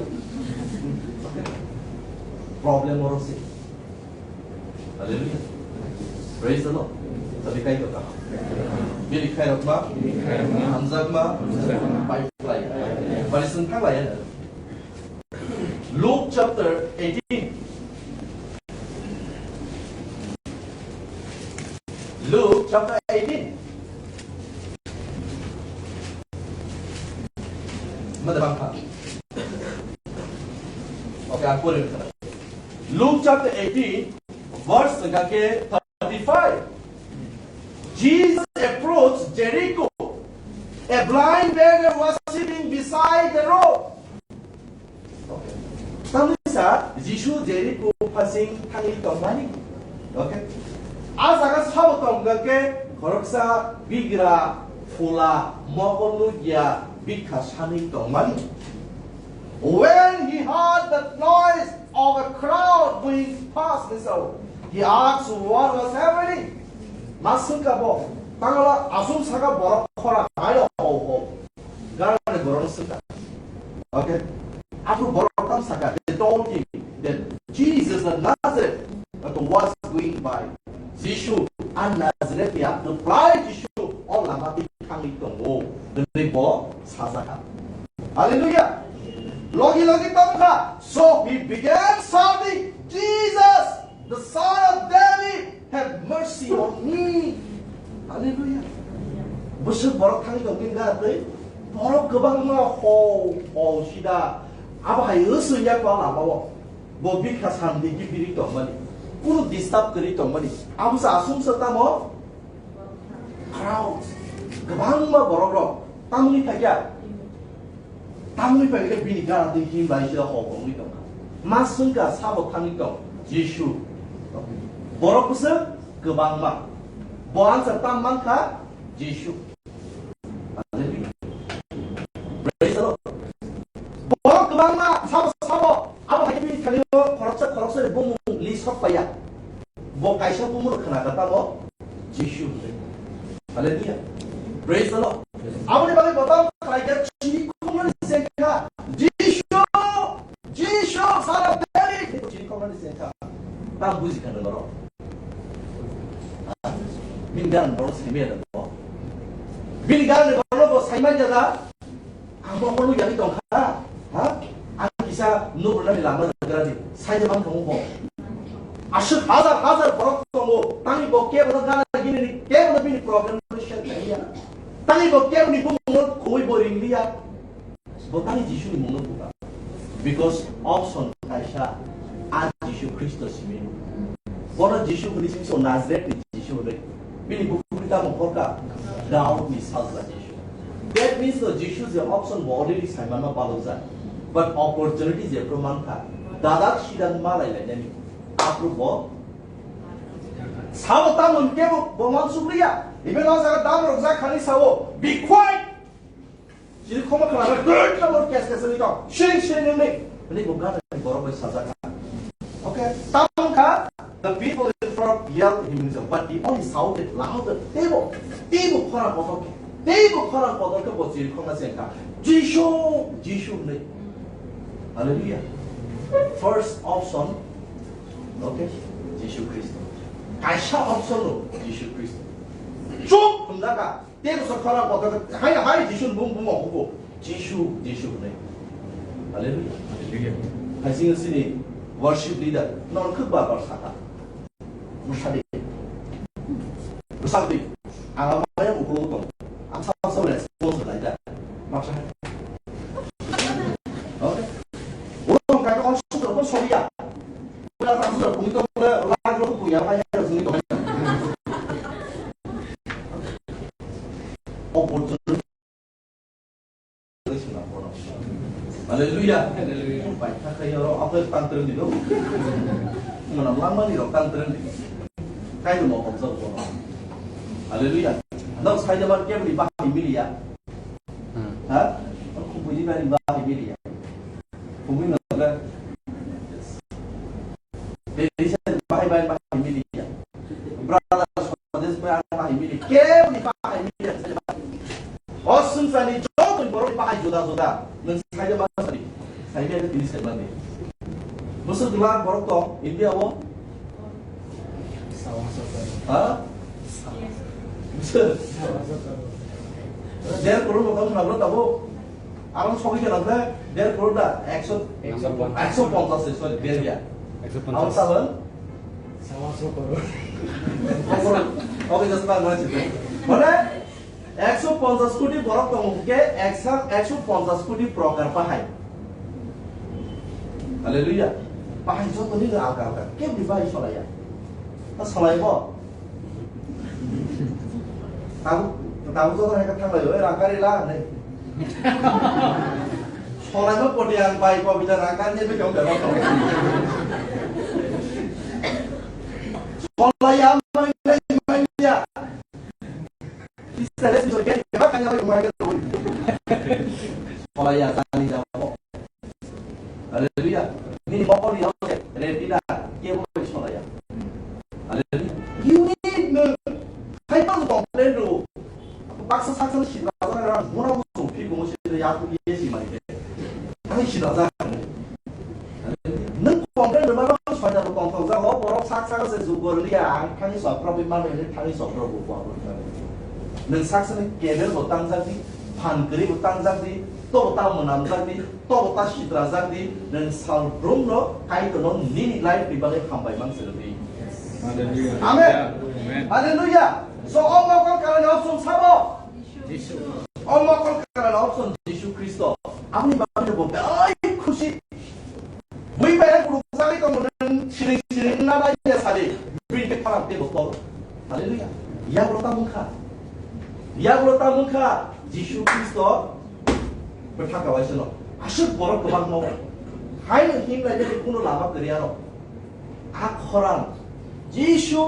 Problem oro se. Hallelujah. Praise the Lord. Sabi kai to ka. Bini khai rok ma, hamjak ma, pai fly. Bari sung thang lai ya. Luke chapter eighteen. Luke chapter eighteen. Mada bangkha. Okay, aku boleh. Luke chapter eighteen, verse thirty-five. Jesus approached Jericho. A blind beggar was sitting beside the road. Okay. Tamni sa Jisu Jericho phasing thangwi tongmani. Okay. A jaga sabo tongkha khe khoroksa bigra phula mokol nukya bikha sanwi tongmani. When he heard the noise of a crowd going past, ni sao. He asked what was happening. Ma swngkha bo, tangla aswng saka borok khora haino ho ho. Garani borok swngkha. Okay. Aphuru borok tam saka, they told him that Jesus of Nazareth was going by. Jisu, a Nazareth ya, the blind Jisu, o lama twi thangwi tongo. Hwnwi bo sajaka. Hallelujah. Logi logi tongkha. So he began shouting, Jesus, the Son of David, have mercy on me. Hallelujah. Bwswk borok thangwi tongkha hwnka tei borok kwbangma ho ho sida abo hai wswng ya kwa lama o. Bo bikha santi khe biri tongmani. Kunu disturb kwrwi tongmani. Abo sa aswng sa tamo? Crowd. Kwbangma borok rok. Tamni phai kya? Tamni phai khe bini gara twi him bai sida ho bongwi tongkha. Ma swngkha sabo thangwi tong. Jisu. Borok bwswk kwbangma. Bo answer tam mankha Jisu. Hallelujah. Praise the Lord. Borok kwbangma sabo sabo abo hai bini thani o khoroksa khoroksa ni bumung list sok paiya. Bo kaisa bumung khna kha tamo Jisu hwnwi. Hallelujah. Praise the Lord. Aboni bagwi bo tamo khlai kha chini khumrani sengkha Jisu, Jisu, Son of David. Chini khumrani sengkha. Tam buji kha nang borok. Bini ganani borok saimanya da bo. Bini ganani borok bo saimanya da. Ang bo borok yari tongkha. Ha? Ang kisa nugrunani lama nagrani. Saida mang tongo bo. Aswk hazar hazar borok tongo. Tangni bo kebo no gana gini ni kebo no bini problem no share khlaiya. Tangni bo kebo ni bumung no khoi bo ringliya. Bo tani Jisu ni mungno buka. Because option kaisa, a Jisu Khristo simi. Bono Jisu hwnwi simi so Nazareth ni Jisu hwnwi. Bini bukhuk ni tamo horka, Daud ni sajla Jisu. That means the Jisu je option bo already saimanma balokjak. But opportunity je phuru mankha, dadak sidan malai lainani. Aphuru bo sabo tamo hwnkhe bo, bo mansukliya. Even o jaga dam rok jak khani sao, be quiet. Chini khoma khwlangma, good number, kes kes ni tong. Siring siring ni. Ani bo gana ni borok bai sajak. Okay. Tamo kha, the people in front yelled him, but he only shouted louder. Teibo, teibo khorang kotor khe. Teibo khorang kotor khe bo chini khoma chengkha. Jisu, Jisu ni. Hallelujah. First option, okay, Jisu Khristo. Kaisa option no, Jisu Khristo. Chup hwnjaka. Tei bwswk khorang kotor khe, hai, hai, Jisu ni bung, bung, bung, Jisu, Jisu hwnwi. Hallelujah. Hallelujah. Hai sini sini worship leader, non khuk bar bar saka. Bwsadi. Bwsadi. Ang ang maya mukulu tong. Ang sa sa response lai da. Maksa. Okay. Ulo kai ko so ko so ya. Ulo ka so ko to la ro ko ya ba ya so ni to. Opportunity. Hallelujah. Hallelujah. Bai, kha kha yoro, apa tang tereng di lo. Mana lama ni lo tang tereng di. Kai tu mau kau tahu. Hallelujah. Nang saya dapat dia beri bah Emilia. Hmm. Ha? Aku puji beri bah Emilia. Kumi nggak ada. Jadi saya bahai bahai bahai Emilia. Brother Swadesh bahai bahai Emilia. Kau ni bahai Emilia. Osung sani jotoni borok bahai juda juda. Nang saya mana sani? Saya ni ada jenis saya mandi. Musuh dua borok to India wo. Ha? Musuh. Der koror borok to nabro tabo. Aram sogwi khe nang khe der koror da, ekso, ekso ponchash, sorry, der ya. Ekso ponchash. Aram sabon? Sawa so koror. Koror. Oke, just ba mane chite. Mane ekso ponchash koti borok tongo hwnkhe eksa, ekso ponchash koti prokar bahai. Hallelujah. Bahai joto ni alka alka. Kebni bahai solaiya. Ta solaibo. Tabuk, tabuk joto hai khe thanglai, "Oi, rang kari la," hinwi. Solaima poti ang bai ko bida rang kari ni bikang bebak ko. Solaiya, manya, manya. Israel sini bebak kanya bai manya. Solaiya, tani jabo. Hallelujah. Nini mokol ni hokhe, ready na, kebo bai solaiya. se jugor liya, ang thani sopra bi mano, ini thani sopra bo bo abo. Nang saksa ni kebel bo tangjak di, phan kri bo tangjak di, to bo ta mwnam jak di, to bo ta sitra jak di, nang sal brum no, kai to no, nini life ni bagwi hambai mang se di. Hallelujah. Amen. Amen. Hallelujah. So, o mokol kalan option sabo. Jisu. O mokol kalan option Jisu Kristo. Aboni bagwi bo belai khusi. Bui bai kuruk jagwi tong mun siring siring na dai ya sadi. Bui ke parang te botol. Hallelujah. Ya bro ta mungkha. Ya bro ta mungkha. Jisu Kristo bwtha kawaisano. Aswk borok kwbangma. Haino himlai jani kuno lama kwrwi ano. A khorang Jisu,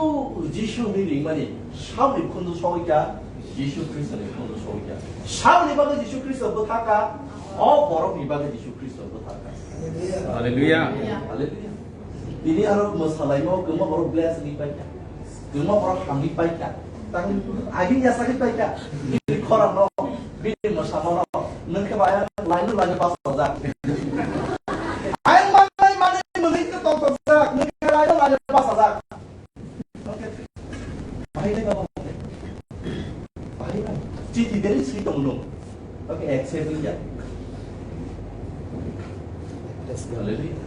Jisu hinwi ringmani saboni khunju sogwi kha, Jisu Khristoni khunju sogwi kha. Saboni bagwi Jisu Khristo bwtha kha, o borokni bagwi Jisu Khristo bwtha kha. Hallelujah. Hallelujah. Tini aro mwsalaimo kwma borok bless wngwi paikha. Kwma borok hamwi paikha. Tang agini yasakhe paikha. Bini khorang no, bini mwsama no. Nwng khe bai laino laino pasajak. Ayang manai manai mwnwi khe tongthokjak. Nwng khe laino laino pasajak. Bahai nai baba. Bahai nai. Chiti deri swi tong nung. Oke, accept ya. Hallelujah.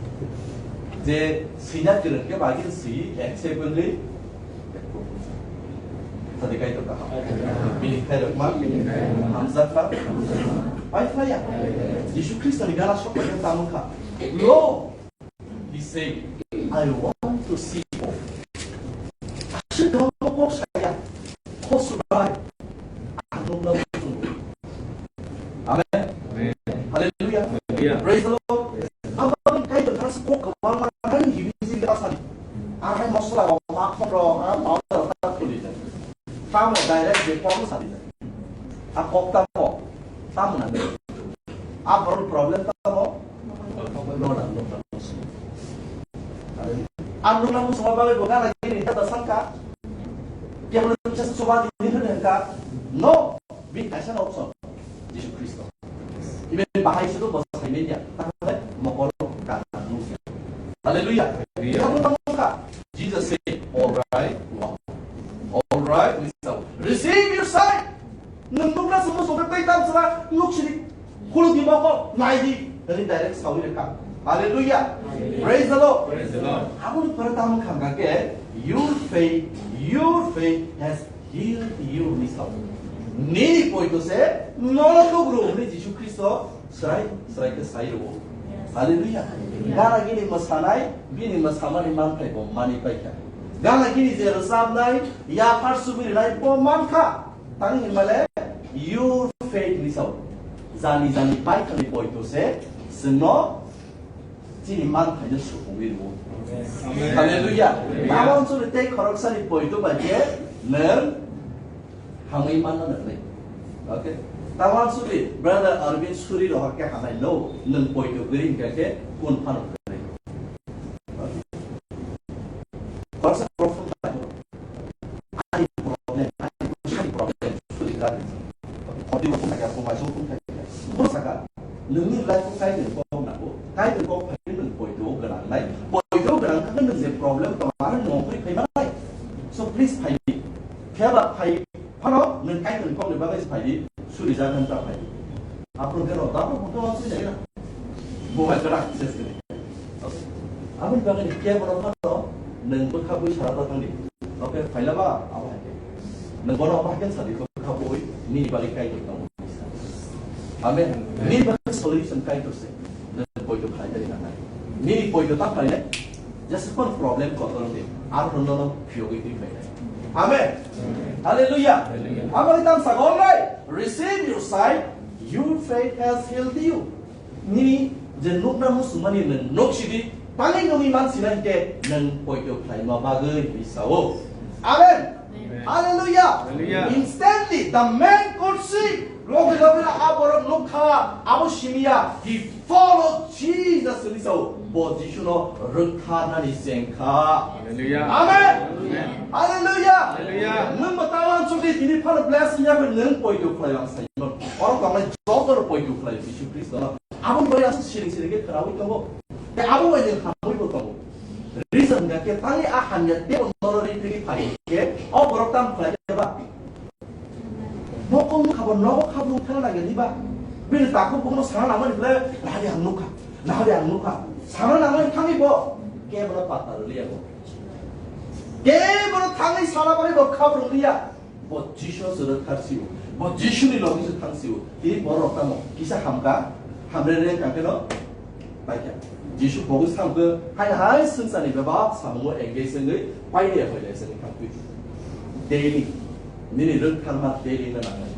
Je sina kiran ke bagi si accept ni. Tadi kai to kaha. Bini kai rok ma. Hamzat pa. Pai faya. Jisu Kristo ni gana sok pai tamu kha. Lo. He said, "I want to see God." Aswk kok saya, kosudai, ang nukna muchungo. Amen. Amen. Hallelujah. Hallelujah. Praise the Lord. Abang kai to tas kok kawang man hibi jil asali. Arai mosla wa ma khon ro, arai ma ta ta kuli. Tamo direct je kok sali. A kok tamo, tamo na. A problem tamo. Ang nukna muchungma bagwi bo gana gini ta sangka. Kebo nung chasa chuba di hwnwi hwnka. No, bini kaisa no option. Jisu Kristo. Ibe bahai sudu bo saimenya. Tahle mokol kana nukya. Hallelujah. Hallelujah. Abo tamo ka. Jesus said, "All right, walk." All right, listen. Receive your sight. Nwng nukna sumung sumung tei tam sra nuk sini. Khuluk di mokol, nai di. Tadi direct sawi rekha. Hallelujah. Hallelujah. Praise the Lord. Praise the Lord. Aboni pore tamo khamka ke, "Your faith, your faith has healed you," ni sao. Nini poito se nono tugru hwnwi Jisu Kristo srai srai khe sai rwo. Hallelujah. Hallelujah. Gana gini mwsanai, bini mwsamani manthai bo mani paikha. Gana gini je rwchapnai, yaphar subiri nai bo mankha. Tang hinmale, your faith ni sao. Jani jani paithani poito se, chwngno chini manthaino supungwi rwo. Amen. Hallelujah. Hallelujah. Tamo chwngno tei khoroksani poito bai khe nwng hamwi manna nangnai. Okay? Tamo chwngno brother Arvind suri rohor khe hamai no, nwng poito gri hingka khe kun phano gri. Okay? Khoroksa problem bai. Ani problem, ani bwsani problem, suri kha. Khoti bo khum kha, khum bai so khum kha. Bo saka, nungni life ko kai den kok na ko, kai den kok phai nung poito gwnang nai. Poito gwnang kha nung je problem tong, ano nongkhorwi phai manai. So please phai di. Phiya ba phai phano nung kai den kok ni bagwi phai di, suri jagan ta phai di. Apro khe rw, apro khe rw, sui jai na. Bo bai kara ses kene. Aboni bagwi ni kebo rok phano nwng bwkha bui sara ta thangdi. Oke, phaila ba abo hai khe. Nwng bono abo hai khe sadi bwkha bui nini bagwi Kaitor tongo. Amen. Nini bagwi solution Kaitor se. Nwng poito khlai tari nangnai. Nini poito ta khlainai. Just one problem kotor di. Ar hono no phiyogwi twi khlainai. Amen. Hallelujah. Hallelujah. Abo hai tam sago nai. Receive your sight. Your faith has healed you. Nini je nukna muchungmani nwng nuk sidi, tangwi nungwi man sina hinkhe nwng poito khlaima bagwi hwnwi sao. Amen. Amen. Hallelujah. Hallelujah. Instantly, the man could see. Logi logi no a borok nukha, abo simiya, he followed Jesus hwnwi sao. Bo Jisuno rwktharnani chengkha. Hallelujah. Amen. Amen. Hallelujah. Hallelujah. Nwng bo ta uansukdi tini phano blessing ya nwng poito khlai ang sai. Oro tongnai joto no poito khlai Jisu Khristo no. Aboni bai aswk siring siring khe khwnaui tongo. Tei abo bai nwng hamui bo tongo. Reason hwnkha khe tangwi a hamya teibo norok ri phai khe o borok tamo khlai khe ba? Mokol nukha bo nogo kha bwrwng thangna nangya diba? Bini takhuk bukuno sana nangmani bwle, "Nahari ang nukha, nahari ang nukha," sana nangmani thangwi bo kebono patta rwliya bo. Kebono thangwi sana bagwi bo kha bwrwng liya. Bo Jisu se rwktharsi-o, bo Jisuni logi se thangsi-o. Tini borok tamo kisa hamkha, hamre rengkha kheno paikha. Jisu bogwi samkhe, hai hai swngcharni bebak samungo engage wngwi paide paide se wngwi thangkhe. Daily, nini rwktharma daily no nangnai.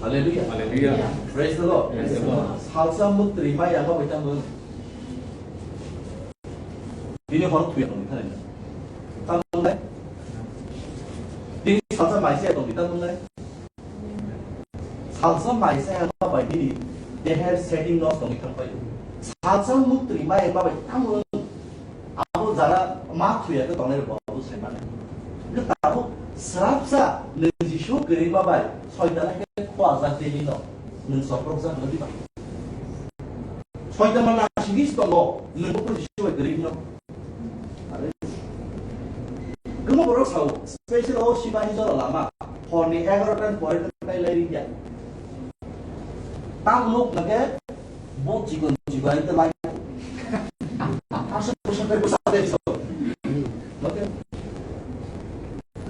Hallelujah. Hallelujah. Praise the Lord. Praise the Lord. Salsa mutri maya ma bai tamo. Bini hor thuya tongwi thani. Tamo nai. Bini salsa maisa tongwi tamo nai. Salsa maisa ya ma bai bini deher setting no tongwi thang pai. Salsa mutri maya ma bai tamo. Abo jara ma thuya ke tongnai bo abo sai mane. Ke tabo srapsa nung Jisu kwrwi ma bai soitan ke khwa jak tei no. Nung sokrok jak no diba. Soitan ma nasingwi se tongo, nwng bo Jisu bai kwrwi hino. Are. Kwbangma borok sao, special o Simani jora lama, horni egarotan pore tai lai ringya. Tang nuk nake, bo chikon chikon ai te lai. Asuk bwsa tai bwsa tai so. Okay.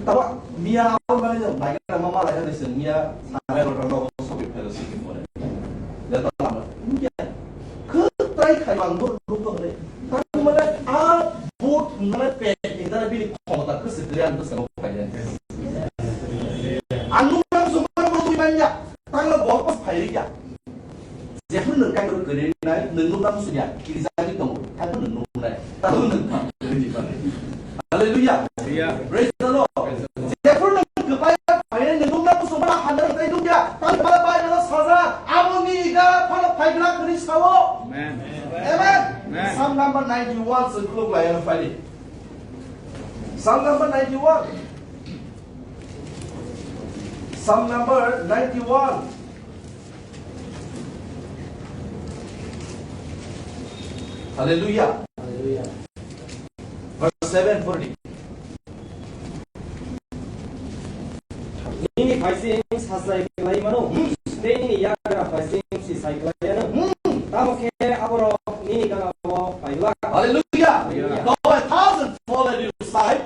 Tawa miya au mane jo, bai ka mama lai ka disen miya, sare ro ro so bi phero si ki pore. Ya ta lama. Miya. Khwtrai khai bang bo nuk to le. Tang mane a vote mane pe indara bini khomota khwswk gri ang bwsa bo phai ya. Ang nuk nang so bo bo manya. Tang lo bo phai ya. Jephru nwng kairo kwrwi nai, nwng nukna musunya, kirijagwi tongo, tamo nwng nuknai, tamo nwng pha kwrwi ni bagwi. Hallelujah. Hallelujah. Praise the Lord. Jephru nwng kwpai phainai nwng nukna musu ma hamya tei nukya, tamo bala bai nang sajak, abo ni ga phano phaigra kwrwi sao. Amen. Amen. Amen. Psalm number ninety-one se khuluk lai ano phai. Psalm number ninety-one. Psalm number ninety-one. Hallelujah. Hallelujah. Verse seven forty. Nini phaising sachai kwlai mano, tei nini yagra phaising sisai kwlai ano. Tamo khe aborok nini gana-o phai glak. Hallelujah. Hallelujah. Though a thousand fall at your side,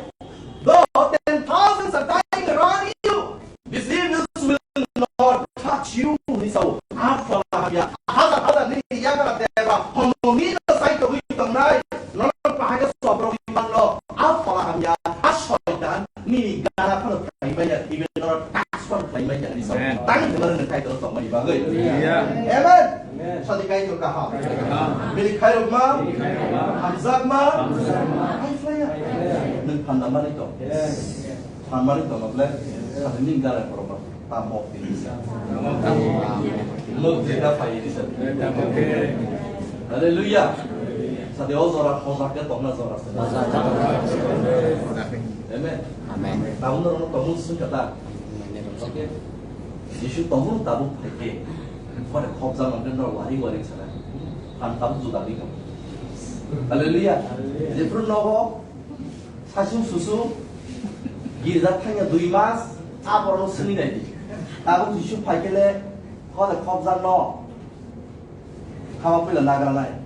though ten thousands are dying around you, these evils will not touch you, hwnwi sao. A phola hamya, hazar hazar nini yagra deba, homoni no sai togwi tongnai, nono bahai khe sobrogwi mano. A phola hamya, a soitan nini gana phano phai manya, ibe nono touch phano khlai manya, hwnwi sao. Amen. Tang hwnmano nwng Kaitor tongmani bagwi. Hallelujah. Amen. Amen. Sadi Kaitor kaham. Kaham. Bini khairokma, bini khairokma, hamjakma, hamjakma, hai phlaiya. Hai phlaiya. Nwng phan da manwi tong. Yes. Phan manwi tongma ble, sadi nini gana borok ba, ta mok tini sa. Mok tini sa. Hallelujah. Sadi o jora hojak khe tongna jora se. Amen. Amen. Tabuk norok tongmung swngkha ta? Okay. Jisu tongmung tabuk phai khe. Phone khobjak mangkhe norok wari wari sana. Phan tabuk juda ri kha. Hallelujah. Jephru nogo Sasung susung, girja thangya dui mas, a borokno swngwi nai di. Tabuk Jisu phai khe le, kole khobjakno, hama puila nagranai.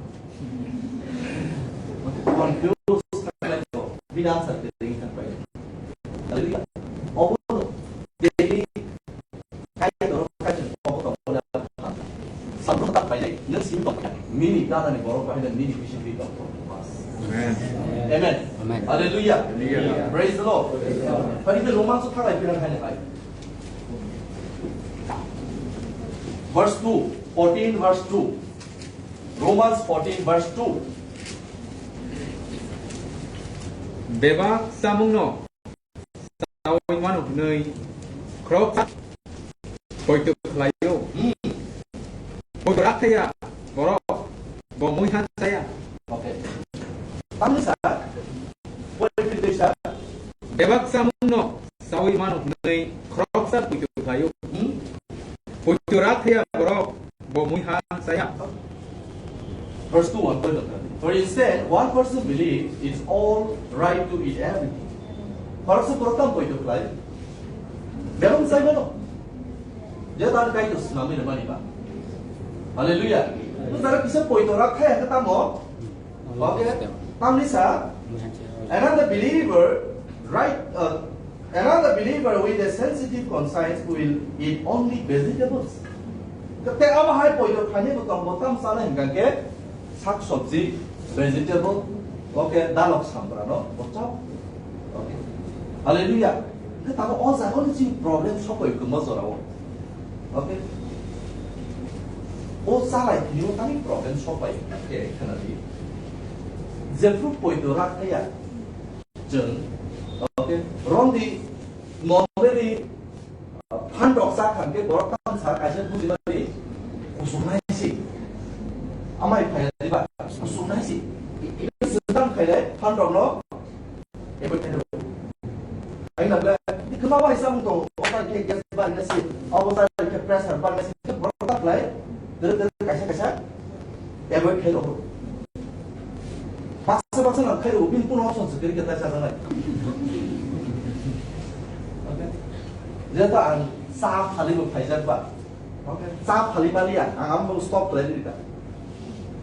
Confuse khainai to, bini answer kwrwi wngkha pai. Hallelujah. Obo daily Kaitor, Kaitor, Sabro ta painai, nang simi tong ya. Nini gana ni borok bahai nini bisi bi tong. Amen. Amen. Amen. Hallelujah. Hallelujah. Praise the Lord. Praise the Lord. Phai khe Romans o thanglai phirang hai hai. Verse two, fourteen verse two. Romans fourteen verse two. Bebak chamungno chaui mano hwnwi khoroksa poito khlaio. Hmm. Poito rakthaya borok bo mui han chaya. Okay. Tamni sa? Poito khlaisa? Bebak chamungno chaui mano hwnwi khoroksa poito khlaio. Hmm. Poito rakthaya borok bo mui han chaya. Verse two ang poito khlai. For instance, one person believe it's all right to eat everything. Khoroksa borok tamo poito khlai? Bebak sai mano. Je dan Kaitor swnamwi rwmani ba. Hallelujah. Nung jara kisa poito rak khai hwnkhe tamo? Okay. Tamni sa, another believer, right, uh, another believer with a sensitive conscience will eat only vegetables. Tei abo hai poito khainai bo tong bo tam sanai hwnkha khe sak sabji, vegetable, okay, dalok sambrano bo chao. Okay. Hallelujah. Khe tamo o jaga ni chini problem sokoi kwma jorao. Okay. O chalai thini o tani problem sokpai khe khana di. Jephru poito rak thaya. Chwng, okay, romdi, nonmeri, phan rok sak khan khe borok tam sa kaisa buji mani kusuk nai si. Amai phai di ba, kusuk nai si. Tam khai dai, phan rok no, ebo khai dai. Ai na bla, di khma bai sam to, o ta khe gas ba na si, o ta khe pressure ba na si, borok ta khlai, dere dere kaisa kaisa. Avoid khairokgo. Baksa baksa no khairokgo, bini kuno option se kwrwi khe tai chajaknai. Okay. Jeto ang cha phalibo phaijak ba. Okay. Cha phali maliya, ang amo stop khlai rika.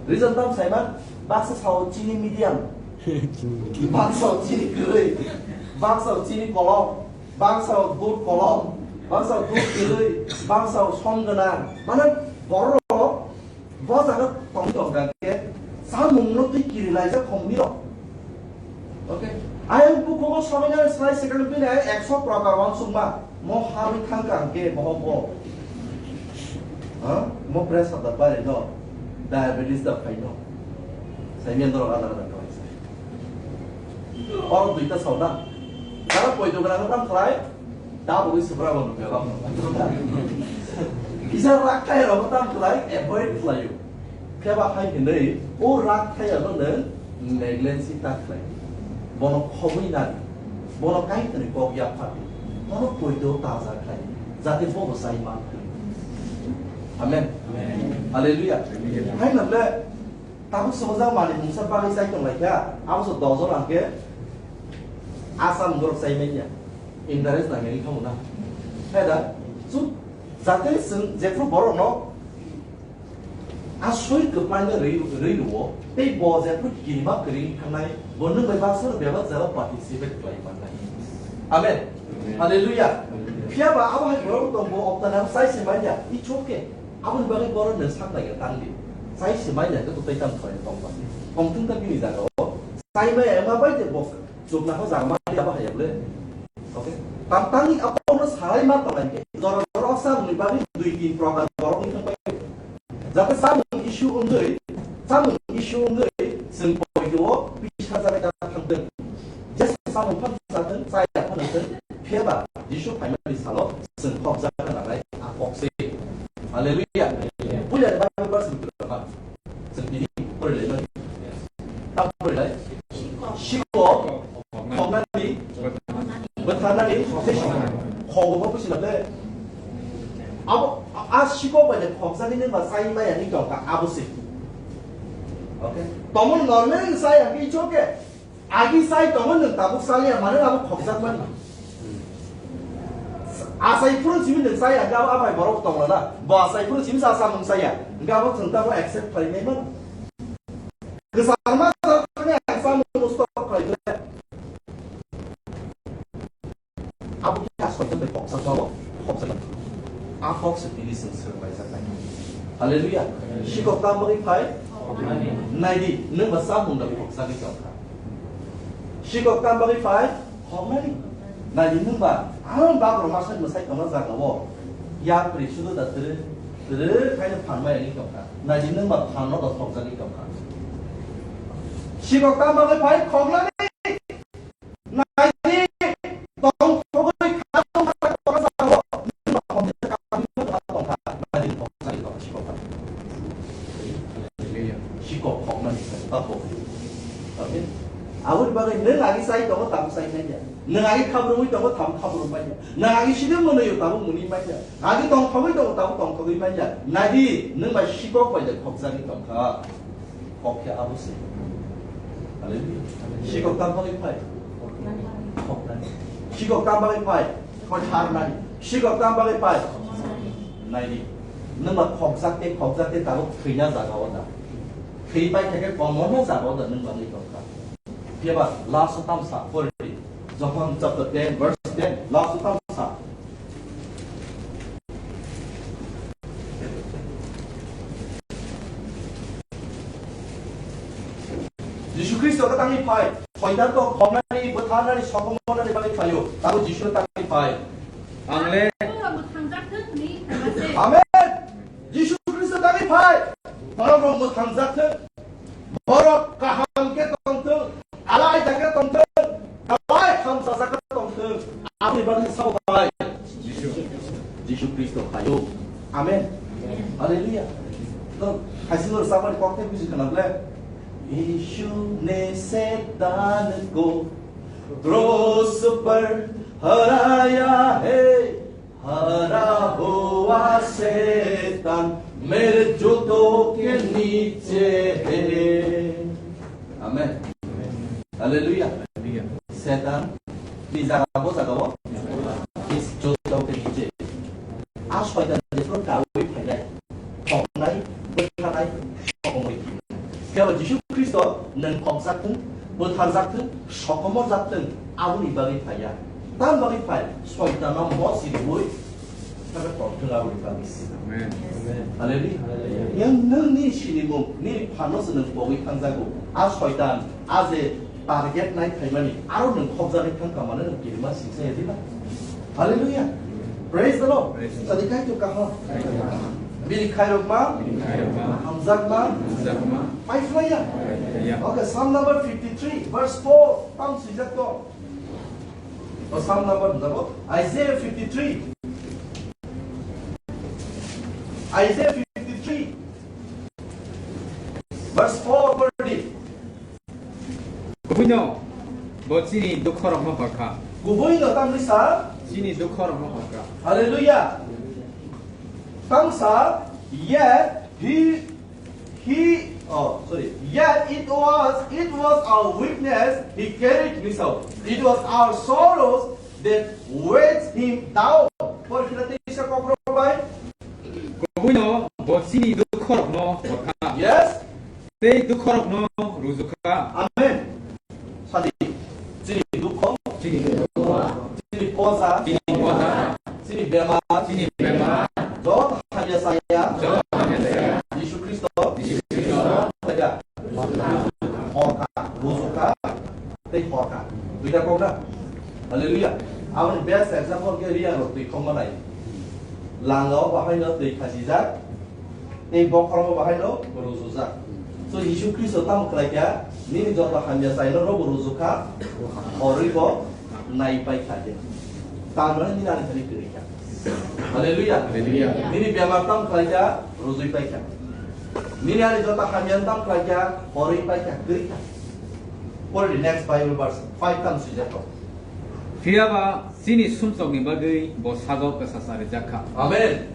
Reason tam saima, baksa sao chini medium. Baksa chini kwrwi. Baksa chini kolom. Baksa dud kolom. Baksa dud kwrwi. Baksa som gwnang. Mane borok Bo jaga tong tong kha khe, samung no twi kiri laijak khong ni rok. Okay. Ayang bukhugo sobainani slai second bini ekso prokar wansukma. Mo harwi thang kha khe bohok bo. Ha? Mo pressure da bare no. Diabetes da phai no. Sai men dorok ada ada kawai sai. Oro duita sauna. Jara poito gana tam khlai. Tabugwi swpra bo nukya bang. Kisa rak thai rok tam khlai avoid khlaio. Pheba hai hinwi o rak thai ano nwng negligence ta khlai. Bono khobwi nani. Bono kaitani kok ya phati. Bono poito taja khlai. Jate bobo sai man khlai. Amen. Hallelujah. Hai nable Tabuk swmajak manwi mungsa bagwi chai tong lai kha, abo se dojon ang khe asa mungborok chai manya. Interest nang nini khamu na. Hai da, chuk, jate chwng jephru borok no asoi kwplai no rwi, rwi rwo, tei bo jephru kirima kwrwi thangnai, bo nwng bai baksa no bebak jaga participate khlai mannai. Amen. Amen. Hallelujah. Amen. Phiya ba abo hai borok tong bo okta nang chai se manya, it's okay. Aboni bagwi borok no sak nai tang di. Chai se mai nai khe tei tang khlai tong ba. Tong thung ta bini jaga o. Chai mai ma bai de bo. Chuk na ho jaga ma ya ba hai ya ble. Okay. Tam tang ni abo no salai ma tong lai khe. Jora jora sa ni bagwi dui tin program borok ni thang bai. Jate samung issue wngwi, samung issue wngwi chwng poito o bisa jaga thang thung. Jesu samung phang sa thung, chaya phano thung, phiya ba Jisu phaimani salo chwng khokjak nangnai a kok se. Hallelujah. Puila ni Bible verse ni kwrwngma. Chwng tini porilaimani. Tam porilai. Sikok khoknani, bwtharnani, khogo bo busi labe. Abo, a sikok bai khokjagwi nang ba sai maya ni tongka abo se. Okay. Tomo normal sai ang ki choke. Agi sai tongo nwng tabuk saliya, mane abo khokjakmani. Asai phuru simi nwng sai, hwnkhe abo abai borok tongla na. Bo asai phuru simi sa samung saya. Hwnkhe abo chwng tamo accept khlainai mano. Kwchangma jaga thani ang samung stop khlaikhe. Abo khe asai bai khoksa jago, khoksa jago. A khok se tini chwng swrwnglaijak nai. Hallelujah. Sikok tam bagwi phai? Naidi, nwng ba samung da khoksa gwi tongkha. Sikok tam bagwi phai? Khoknani. Naidi nwng ba, ang ba rok masai mwsai tongna jaga o. Yapri sudu da tiri, tiri khaino phan bai ani tongkha. Naidi nwng ba phan no da khoksa gwi tongkha. Sikok tam bagwi phai? Khoknani. Naidi, tongthogwi kha tongkha, tongkha, naidi, tongthogwi kha tongkha. Sikok khoknani, tongthogwi. Okay? Aboni bagwi nwng agi sai tongo, tamo sai manya. Nwng agi khabrumwi tongo, tamo khabrumwi manya. Nwng agi siding mwnwi, tamo mwnwi manya. Agi tongthogwi tongo, tamo tongthogwi manya. Naidi, nwng bai sikok bai de khokjagwi tongkha. Khok khe abo se. Sikok tam bagwi phai. Sikok tam bagwi phai. Khotharnani. Sikok tam bagwi phai. Naidi. Nwng ba khokjak tei khokjak tei tabuk thwina jaga o da. Thwi pai khe khe komorna jaga o da nwng ba nwng tongkha. Phiya ba last o tam sa pori. John chapter ten verse ten. Last o tam sa. Jisu Khristo khe tangwi phai, soitan tong khomnani, bwtharnani, sokomornani bagwi phaio. Tabo Jisu khe tangwi phai. Ang le Amen. Jisu Khristo tangwi phai. Borok rok mwthangjak thung. Borok kaham khe tongthung. Alai jagwi tongthung, alai hamsajak khe tongthung, aboni bagwi sao bai. Jisu Khristo phaio. Amen. Hallelujah. To, khaisino rwchapmani kok tei buji khna ble. यीशु ने शैतान को क्रूस पर हराया है। हरा हुआ शैतान मेरे जूतों के नीचे है। Amen. Hallelujah. Satan ni jaga bo jaga o. Is jotao ke niche. A soitan je pro kawi phainai. Thoknai, bwtharnai, sokomorwi thwinai. Phiya ba Jisu Khristo nwng khokjak thung, bwtharjak thung, sokomorjak thung, aboni bagwi phaiya. Tam bagwi phai, soitano mosiriwi, thangwi tongthung aboni bagwi. Amen. Hallelujah. Yang nwng nini sinimung, nini phanno se nwng pogwi thangjago. A soitan, a je target nai phaimani, aro nwng khokjagwi thangkha mane nwng kirima singsa ya diba? Hallelujah. Praise the Lord. Praise the Lord. Sadi kaitor kaham. Bini khairokma. Bini khairokma. Hamjakma. Hamjakma. Paiphlaiya. Paiphlaiya. Okay, Psalm number fifty-three, verse four. Tam swijak to. O Psalm number, Isaiah fifty-three. Isaiah fifty-three. Verse four. Kubuino bo chini dukho rokno horkha. Kubuino tamni sa. Chini dukho rokno horkha. Hallelujah. Tamsa, yet he, he, oh, sorry. Yet it was, it was our weakness he carried himself. It was our sorrows that weighed him down. Por khna tei sa kokro bai. Kubuino bo chini dukho rokno horkha. Yes. Tei dukho rokno rujukha. Amen. Sadi, chini dukho, chini dukho, chini posa, chini posa, chini bemar, chini bemar, joto hamya saya, joto hamya saya, Jisu Khristo, Jisu Khristo, saya, horkha, rujukha, tei horkha. Duita kok na? Hallelujah. Aboni best example khe Riya rok twi khokma nai. Langao bahaino twi khasijak, tei bokhorogo bahaino rujujak. So Jisu Khristo tamo khlai kha, nini joto hamya saino rogo rujukha, horwi bo nai pai kha de. Tamno nini ani thani kwrwi kha. Hallelujah. Hallelujah. Nini bemar tamo khlai kha, rujui pai kha. Nini ani joto hamya tamo khlai kha, horwi pai kha, kwrwi kha. Pore di next Bible verse, five tam swijak rok. Phiya ba chini sumsokni bagwi bo sago kwsasa rijak kha. Amen.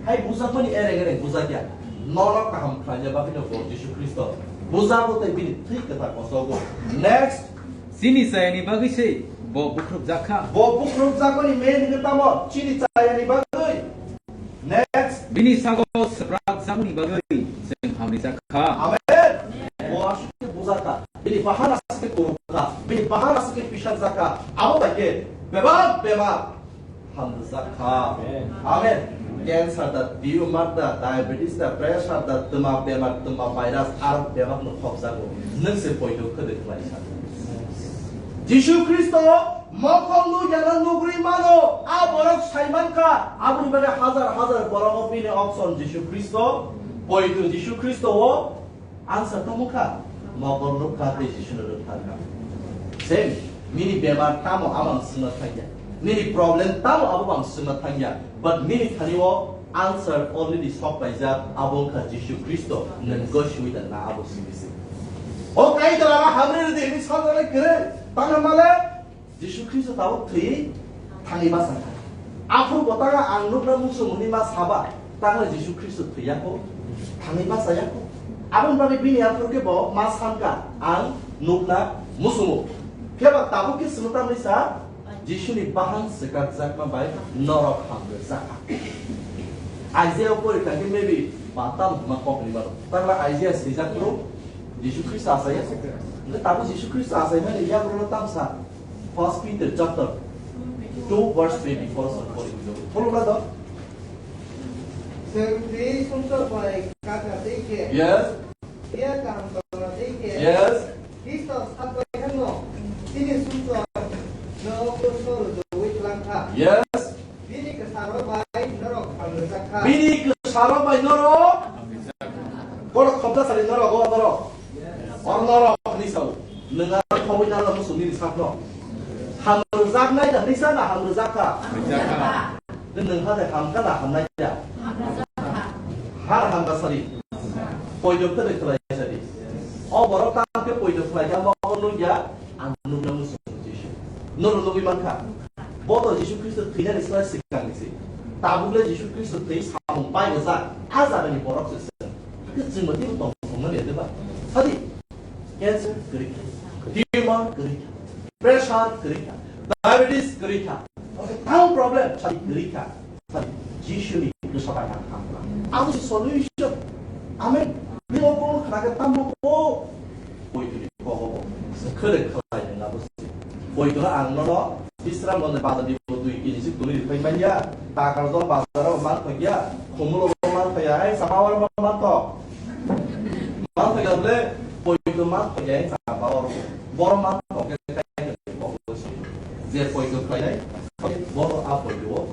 Hai bujakmani ereng ereng bujakya. Nono kaham khlaina bagwino bo Jisu Khristo bujago tei bini thwi kwthar kosogo. Next. Chini chayani bagwi se bo bukrukjak kha. Bo bukrukjakmani main hwnkhe tamo? Chini chayani bagwi. Next. Bini sago swprak jakmani bagwi chwng hamrijak kha. Amen. Bo aswk khe bujakha. Bini bahan aswk khe kwrwngkha. Bini bahan aswk khe pisakjakha. Abo bai khe bebak bebak hamjakha. Amen. Cancer da, tumor da, diabetes da, pressure da, twma bemar, twma virus, aro bebak no khokjago. Nwng se poito khwdwk khlai sa. Jisu Khristo Mokhong nukya no nugri mano, a borok sai mankha, aboni bagwi hazar hazar borok o bini option Jisu Khristo, poito Jisu Khristo o answer tamo kha, mokol nukha tei Jisu no nukthangkha. Same, nini bemar tamo abo ang swngna thangya, nini problem tamo abo ang swngna thangya, but nini thani o answer already sok paijak, abo wngkha Jisu Khristo, nwng gosiwi da na abo simi se. O Kaitor ano hamri rwdi hwnwi sajaknai kwrwi, tangna male, Jisu Khristo tabuk thwi thangwi ma sakha. Aphuru bo tangla ang nukna muchung hwnwi ma saba, tangla Jisu Khristo thwi yakho, thangwi ma cha yakho. Aboni bagwi bini aphuru khe bo ma sankha, ang nukna musumo. Phiya ba tabuk khe swngno tamni sa, Jisuni bahang swkakjakma bai norok hamrwjakha. Isaiah pori thangkhe maybe batam hwnma kok ni mano. Tangla Isaiah swijak phuru Jisu Khristo achaiya. Hwnkhe tabuk Jisu Khristo achaimani yagulo tamsa First Peter chapter two verse twenty-four song pori hwnjago. Follow khlai do. Chwng twi sumsok bai kaka tei khe. Yes. Phiya kaham tongna tei khe. Yes. Khristo sak bai thangno. Chini sumsok no Khristo rwjagwi twlang kha. Yes. Bini kwsarok bai norok hamrwjak kha. Bini kwsarok bai norok. Borok khopda sari norok, o norok. Yes. O norok hwnwi sao. Nwng aro khobwi nang musu nini sakno. Hamrwjaknai da hwnwi sa na hamrwjak kha? Hamrwjak kha. Nwng ha de hamkha na hamnai da? Hamrwjak kha. Har hamkha sari. Poito khe de khlai sari. O borok ta khe poito khlai kha, bo nung ya, ang nukna musu Jisu. Noro nugwi mankha. Bo to Jisu Khristo thwinani srai swkangni se. Tabukle Jisu Khristo thwi samung pai rwjak. A jagani borok se se. Hakhe chwngbo teibo tong thongmani ya de ba? Sadi. Cancer kwrwi kha, tumor kwrwi kha, pressure kwrwi kha, diabetes kwrwi kha, tang problem sadi kwrwi kha, sadi Jisuni bwsa bai ang hamkha. Abo se solution. Amen. Bini o kok khna khe tamo kok. Poito ni kok bo. Khwrwng khlai nang abo se. Poito ang nono Bisramganj bazar ni bo dui kg si twi rwphai manya. Takarjala bazar o man thokya. Khumulwng o man thokya. Ai Chambawar o man thok. Man thokya bole poito man thokya ai Chambawar o. Boro man thokya kai kok si. Je poito khlainai. Boro a poito o.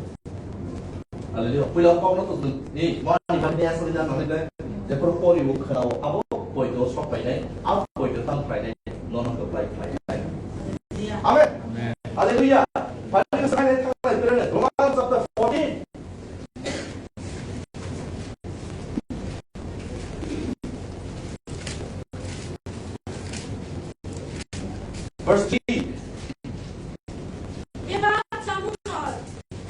Hallelujah. Puila kokno to ni mani bani asli na nani de. Jepro pori bo khwrao abo poito sok painai, abo poito tam khlainai, nono khlai khlainai. Amen. Amen. Hallelujah. Hallelujah. Romans chapter fourteen. Verse three. Bebak chamungno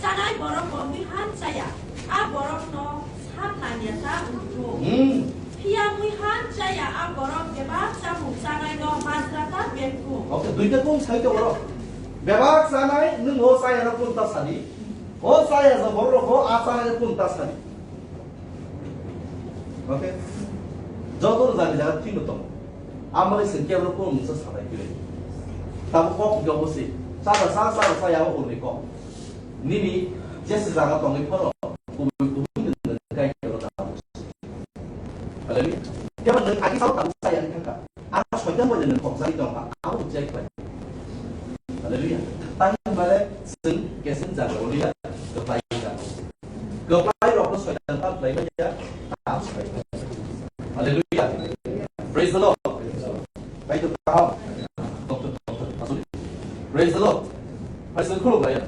chanai borok bo muihan chaya, a borokno sak nangya ta wngkhu. Hmm. Phiya muihan chaya a borok bebak chamung chanaino majra ta bengkhu. Okay, duita kung sai to borok. Bebak chanai nwng o chayano kung ta sadi. O chaya ja borok o a chanai kung ta sadi. Okay? Joto rwjak ni jaga thik no tongo. Amoni se kebo kunu mungsa sanai kiri. Tamo kok hingke obo se. Sara sa, sara sa, yabo hwnwi kok. Nini jesa jaga tongwi phano kubui kubui nwng kai kebo tamo. Hallelujah. Kebo nwng agi sao tamo sa yani thangka. Aro soitan bai nwng kok jagwi tongkha. Abo check bai. Hallelujah. Tamo bale sing kesin jaga oliya. Kepai jaga. Kwplai rokno soitan ta khlai manya, ta khlai manya. Hallelujah. Praise the Lord. Praise the Lord. Praise the Lord. Praise the Lord.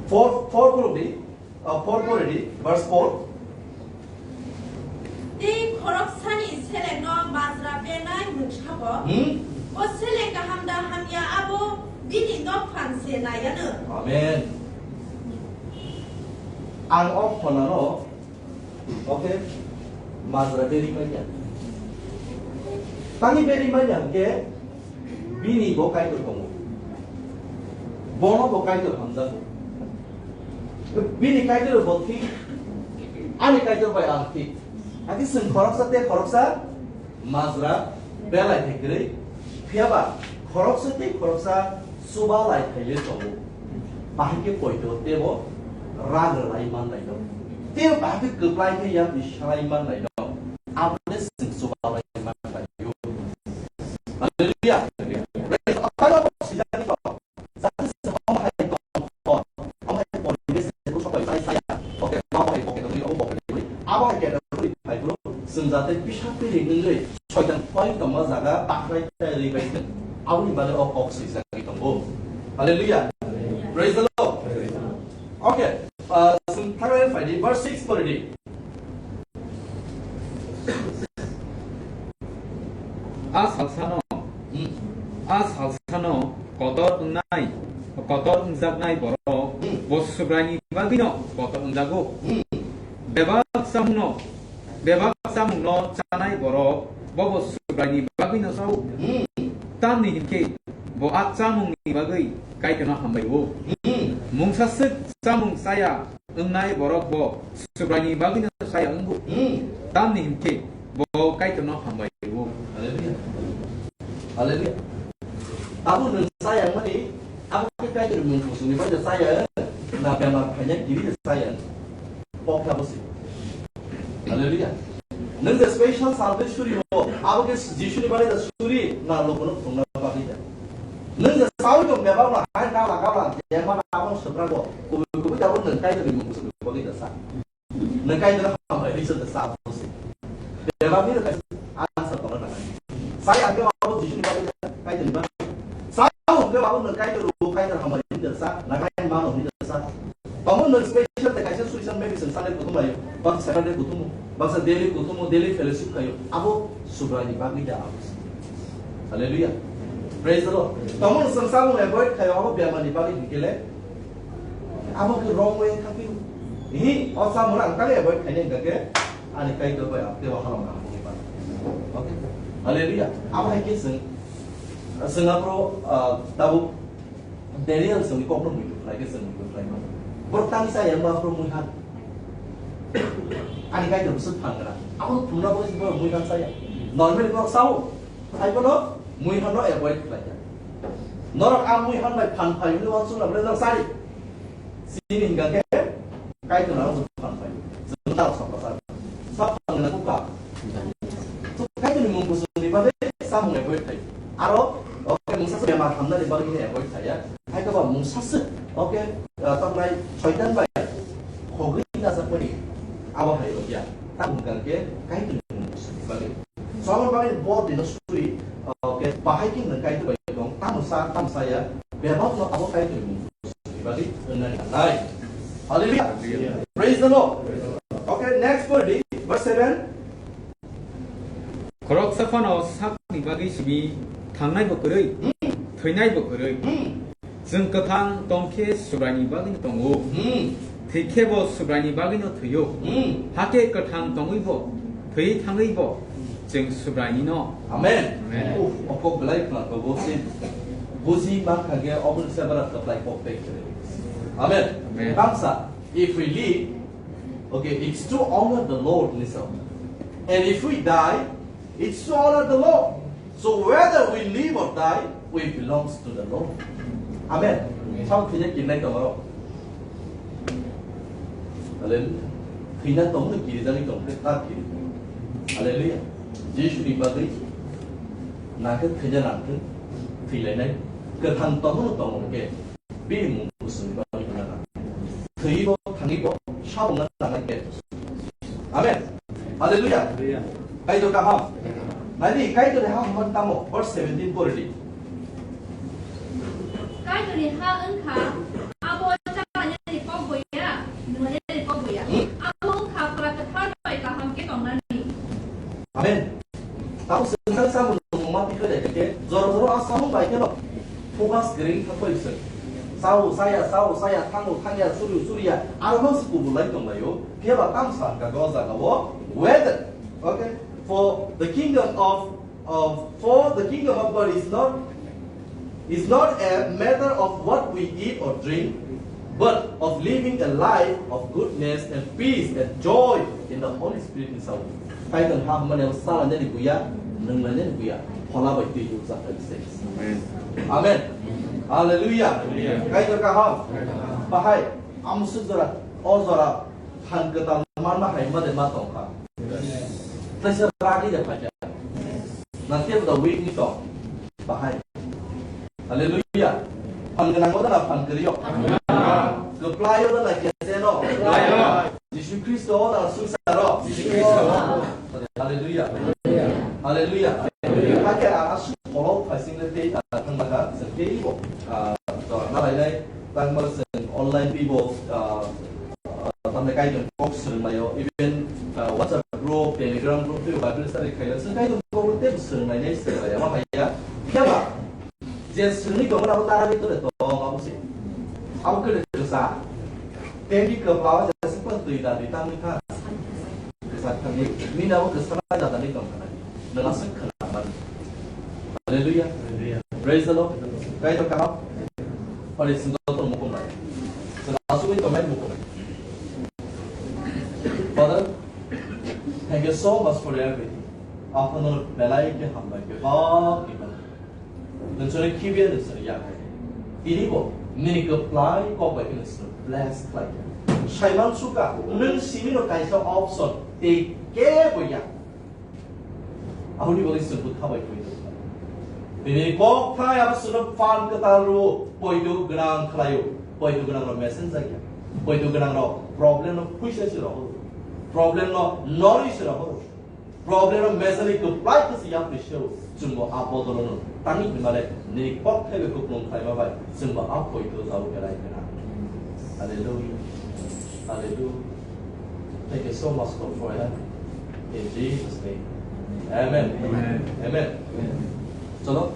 Four, four khulumdi, uh, four khulumdi, verse four. Tei khoroksani selengno majra benai mungsa bo. Hmm? Bo seleng kaham da hamya abo bini nokphang se naiyanw. Amen. Ang o phonano, okay, majra beri manya. Tani beri manya hwnkhe bini bo Kaitor tongo. Bono bo Kaitor hamjago. Bini Kaitor bo thik, ani Kaitor bai ang thik. Hakhe chwng khoroksa tei khoroksa majra belai thai kwrwi. Phiya ba khoroksa tei khoroksa chuba lai thai le tongo. Bahai khe poito tebo rang rwlai man lai no. Tei bahai khe kwplai khe yapri salai man lai no. Abo le chwng chuba lai man lai o. Hallelujah. Praise the Lord. Jati se omo hai tong, omo hai poribesh se ko sokai sai saya. Okay, omo hai pocket ni, omo pocket ni. Abo hai category phai bro, chwng jate bisa piring wngwi soitan phai tongma jaga bakrai tai ri bai thwng. Aboni bade o kok swijagwi tongo. Hallelujah. Praise the Lord. Okay, uh, chwng thanglai phaidi verse six pori di. A salsano, hmm, a salsano kotor wngnai, kotor wngjaknai borok, hmm, bo Subraini bagwino kotor wngjago. Hmm. Bebak chamungno, bebak chamungno chanai borok, bobo Subraini bagwino chao. Hmm. Tamni hinkhe bo a chamungni bagwi Kaitorno hambai-o. Hmm. Mungsa swk chamung chaya wngnai borok bo Subraini bagwino chaya wngo. Hmm. Tamni hinkhe bo Kaitorno hambai-o. Hallelujah. Hallelujah. Abo nwng chaya wngmani, abo khe Kaitorni mung kusungni bagwi chaya, na bemar phaina kiri chaya. Pokha bosi. Hallelujah. Nwng je special salvation suri bo, abo khe Jisuni bagwi da suri, na lokono phunukna bagwi da. Nwng je sawi tong bebak na hai gala gala, jemon abo swprago, kubui kubui abo nwng Kaitorni mung kusungni bagwi da sa. Nwng Kaitorno hambai hwnwi chwng khe sa bo se. Bebak ni rwkha answer tongna nangnai. Sai ang khe abo Jisuni bagwi Kaitorni bagwi. Sa ang khe abo nwng Kaitor rw Kaitor hambai hwnwi sa, na Kaitor mano hwnwi sa. Tamo nwng special de kaisa suisan maybe chwng Sunday kuthum laio, baksa Saturday kuthumo, baksa daily kuthumo, daily fellowship khaio. Abo Subraini bagwi da abo se. Hallelujah. Praise the Lord. Tamo nwng chwng samung avoid khaio abo bemarni bagwi hwnkhe le Abo khe wrong way thangwi. Hi, o samung ang kali avoid khaina hingka khe ani Kaitor bai ang teibo halong nang mungwi mano. Okay? Hallelujah. Abo hai khe chwng, chwng aphuru, ah, tabuk Daniel chwngni kokno muitu khlai khe chwng muitu khlai mano. Borok tangwi chaya wngma aphuru mui han. Ani Kaitor bwswk phan gwnang. Abo phunukna bagwi borok mui han chaya. Normally borok sao. Hai bono mui hanno avoid khlai ya. Norok a mui han bai phan phai hwnwi uansuk na bwle nang sari. Chini hingka khe Kaitor nang phan phai. Chwng ta sokha sa. Sa phan na kuka. To Kaitor ni mung kusung ni bagwi samung avoid khai. Aro oke mungsa se bemar hamna ni bagwi ni avoid khai ya. Hai ka ba mungsa se oke, ah, toknai Soitan bai khogwi na sa pori. Abo hai ya. Ta hingka khe Kaitor ni mung kusung ni bagwi. Saboni bagwi bo dino suri, ah, khe bahai khe nwng Kaitor bai tong, tamo sa, tamo sa ya, bebak no abo Kaitor ni mung suri bagwi wngnani nangnai. Hallelujah. Hallelujah. Praise the Lord. Okay, next verse, verse seven. Khoroksa phano sakni bagwi simi thangnai bo kwrwi, hmm, thwinai bo kwrwi. Hmm. Chwng kwthang tong khe Subraini bagwino tongo. Hmm. Thwi khe bo Subraini bagwino thwio. Hmm. Hakhe kwthang tongwi bo thwi thangwi bo chwng Subraini no. Amen. Amen. Uf, o kok belai khna ko bo se buji man kha ge oboni se bara kaplai kok tek kre. Amen. Amen. Bangsa, if we live, okay, it's to honor the Lord, listen. And if we die, it's to honor the Lord. So whether we live or die, we belongs to the Lord. Amen. Amen. Chao thwina kirinai tong aro. Hallelujah. Thwina tong no kirijagwi tong khe ta kiri. Hallelujah. Jisu ni bagwi na khe thwina nang thwng, thwilainai. Kwthang tong no tong khe. Bini mung kusung bagwi hwnna nang. Thwibo, thangwibo, sabungna nangnai khe. Amen. Hallelujah. Hallelujah. Kaitor kaham. Nai di, Kaitor ni ha hwnmani tamo, verse seventeen pori di. Kaitor ni ha wngkha, abo chalainani kok bo ya, nunglainani kok bo ya. Hmm. Abo wngkha Phola Kwthar bai kaham khe tongnani. Amen. Tamo sengkang samung nung ma pikha de khe, joro joro a samung bai kheno focus kwrwi kha koi se. Sao saya, sao saya, thango thangya, suru suriya, aro mang se kubulai tonglaio. Phiya ba tamo sa kha o jaga o, whether, okay, for the kingdom of, of, for the kingdom of God is not It's not a matter of what we eat or drink, but of living a life of goodness and peace and joy in the Holy Spirit ni sao. Kaitor ha hwnmani abo chalainani buya, nunglainani buya, phola bai twi hurjak hai se. Amen. Amen. Hallelujah. Hallelujah. Kaitor kaham. Bahai, amsuk jora, o jora, Phan kwtal manma hai ma de ma tong kha. Tei se ragwi de phaikha. Na tei bo da week ni tong. Bahai. Hallelujah. Phan gwnang o da na phan kwrwi o. Kwplai o da na kese no. Jisu Khristo o da na swngchar o. Hallelujah. Hallelujah. Hakhe a asuk kolok phaising le tei thang baka se tei bo. Ah, to na lai lai tang ma se online pi bo, ah, Tamni Kaitor kok swrwnglaio, even, uh, WhatsApp group, Telegram group, tei Bible study khaio, chwng Kaitor kok tei swrwnglainai swrwnglaio, ma haiya. Phiya ba, je swrwngwi tongmani abo tara bhi tore tong, abo se. Abo khe kwsa. Tei bhi kwpla o jesa kwtwi da di tamni kha. thangwi, mina o kwsana jadani tongkha nai. Nwng aswk khna mani. Hallelujah. Hallelujah. Praise the Lord. Kaitor kaham. Hori singko tong mukum bai. Sing aswk tong bai mukum bai. Father, thank you so much for everything. Aphano belai khe hambai khe bak ni bak. Nungsore khibiya nungsore ya. Tini bo nini kwplai kok bai khe nungsore bless khlai khe. Saiman suka, nung simi no kaisa option tei kebo ya. Ahuni boli sungkut khabai koi do. Bini kok thai abo suno phan kwtal ro, poito gwnang khlaio. Poito gwnang ro messenger ya. Poito gwnang ro problem no puisa se ro. Problem no nori se ro. Problem no messenger ko plai ko se ya puisa. Chungo apo dolo no. Tani himale ni kok thai be kuplung khlai ma bai. Chungo apo ito tau kerai kena. Hallelujah. Hallelujah. Thank you so much, Lord, for help. In Jesus' name. Amen. Amen. Amen. Chalo.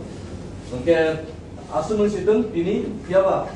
Hwnkhe aswk nwng situng tini phiyaba.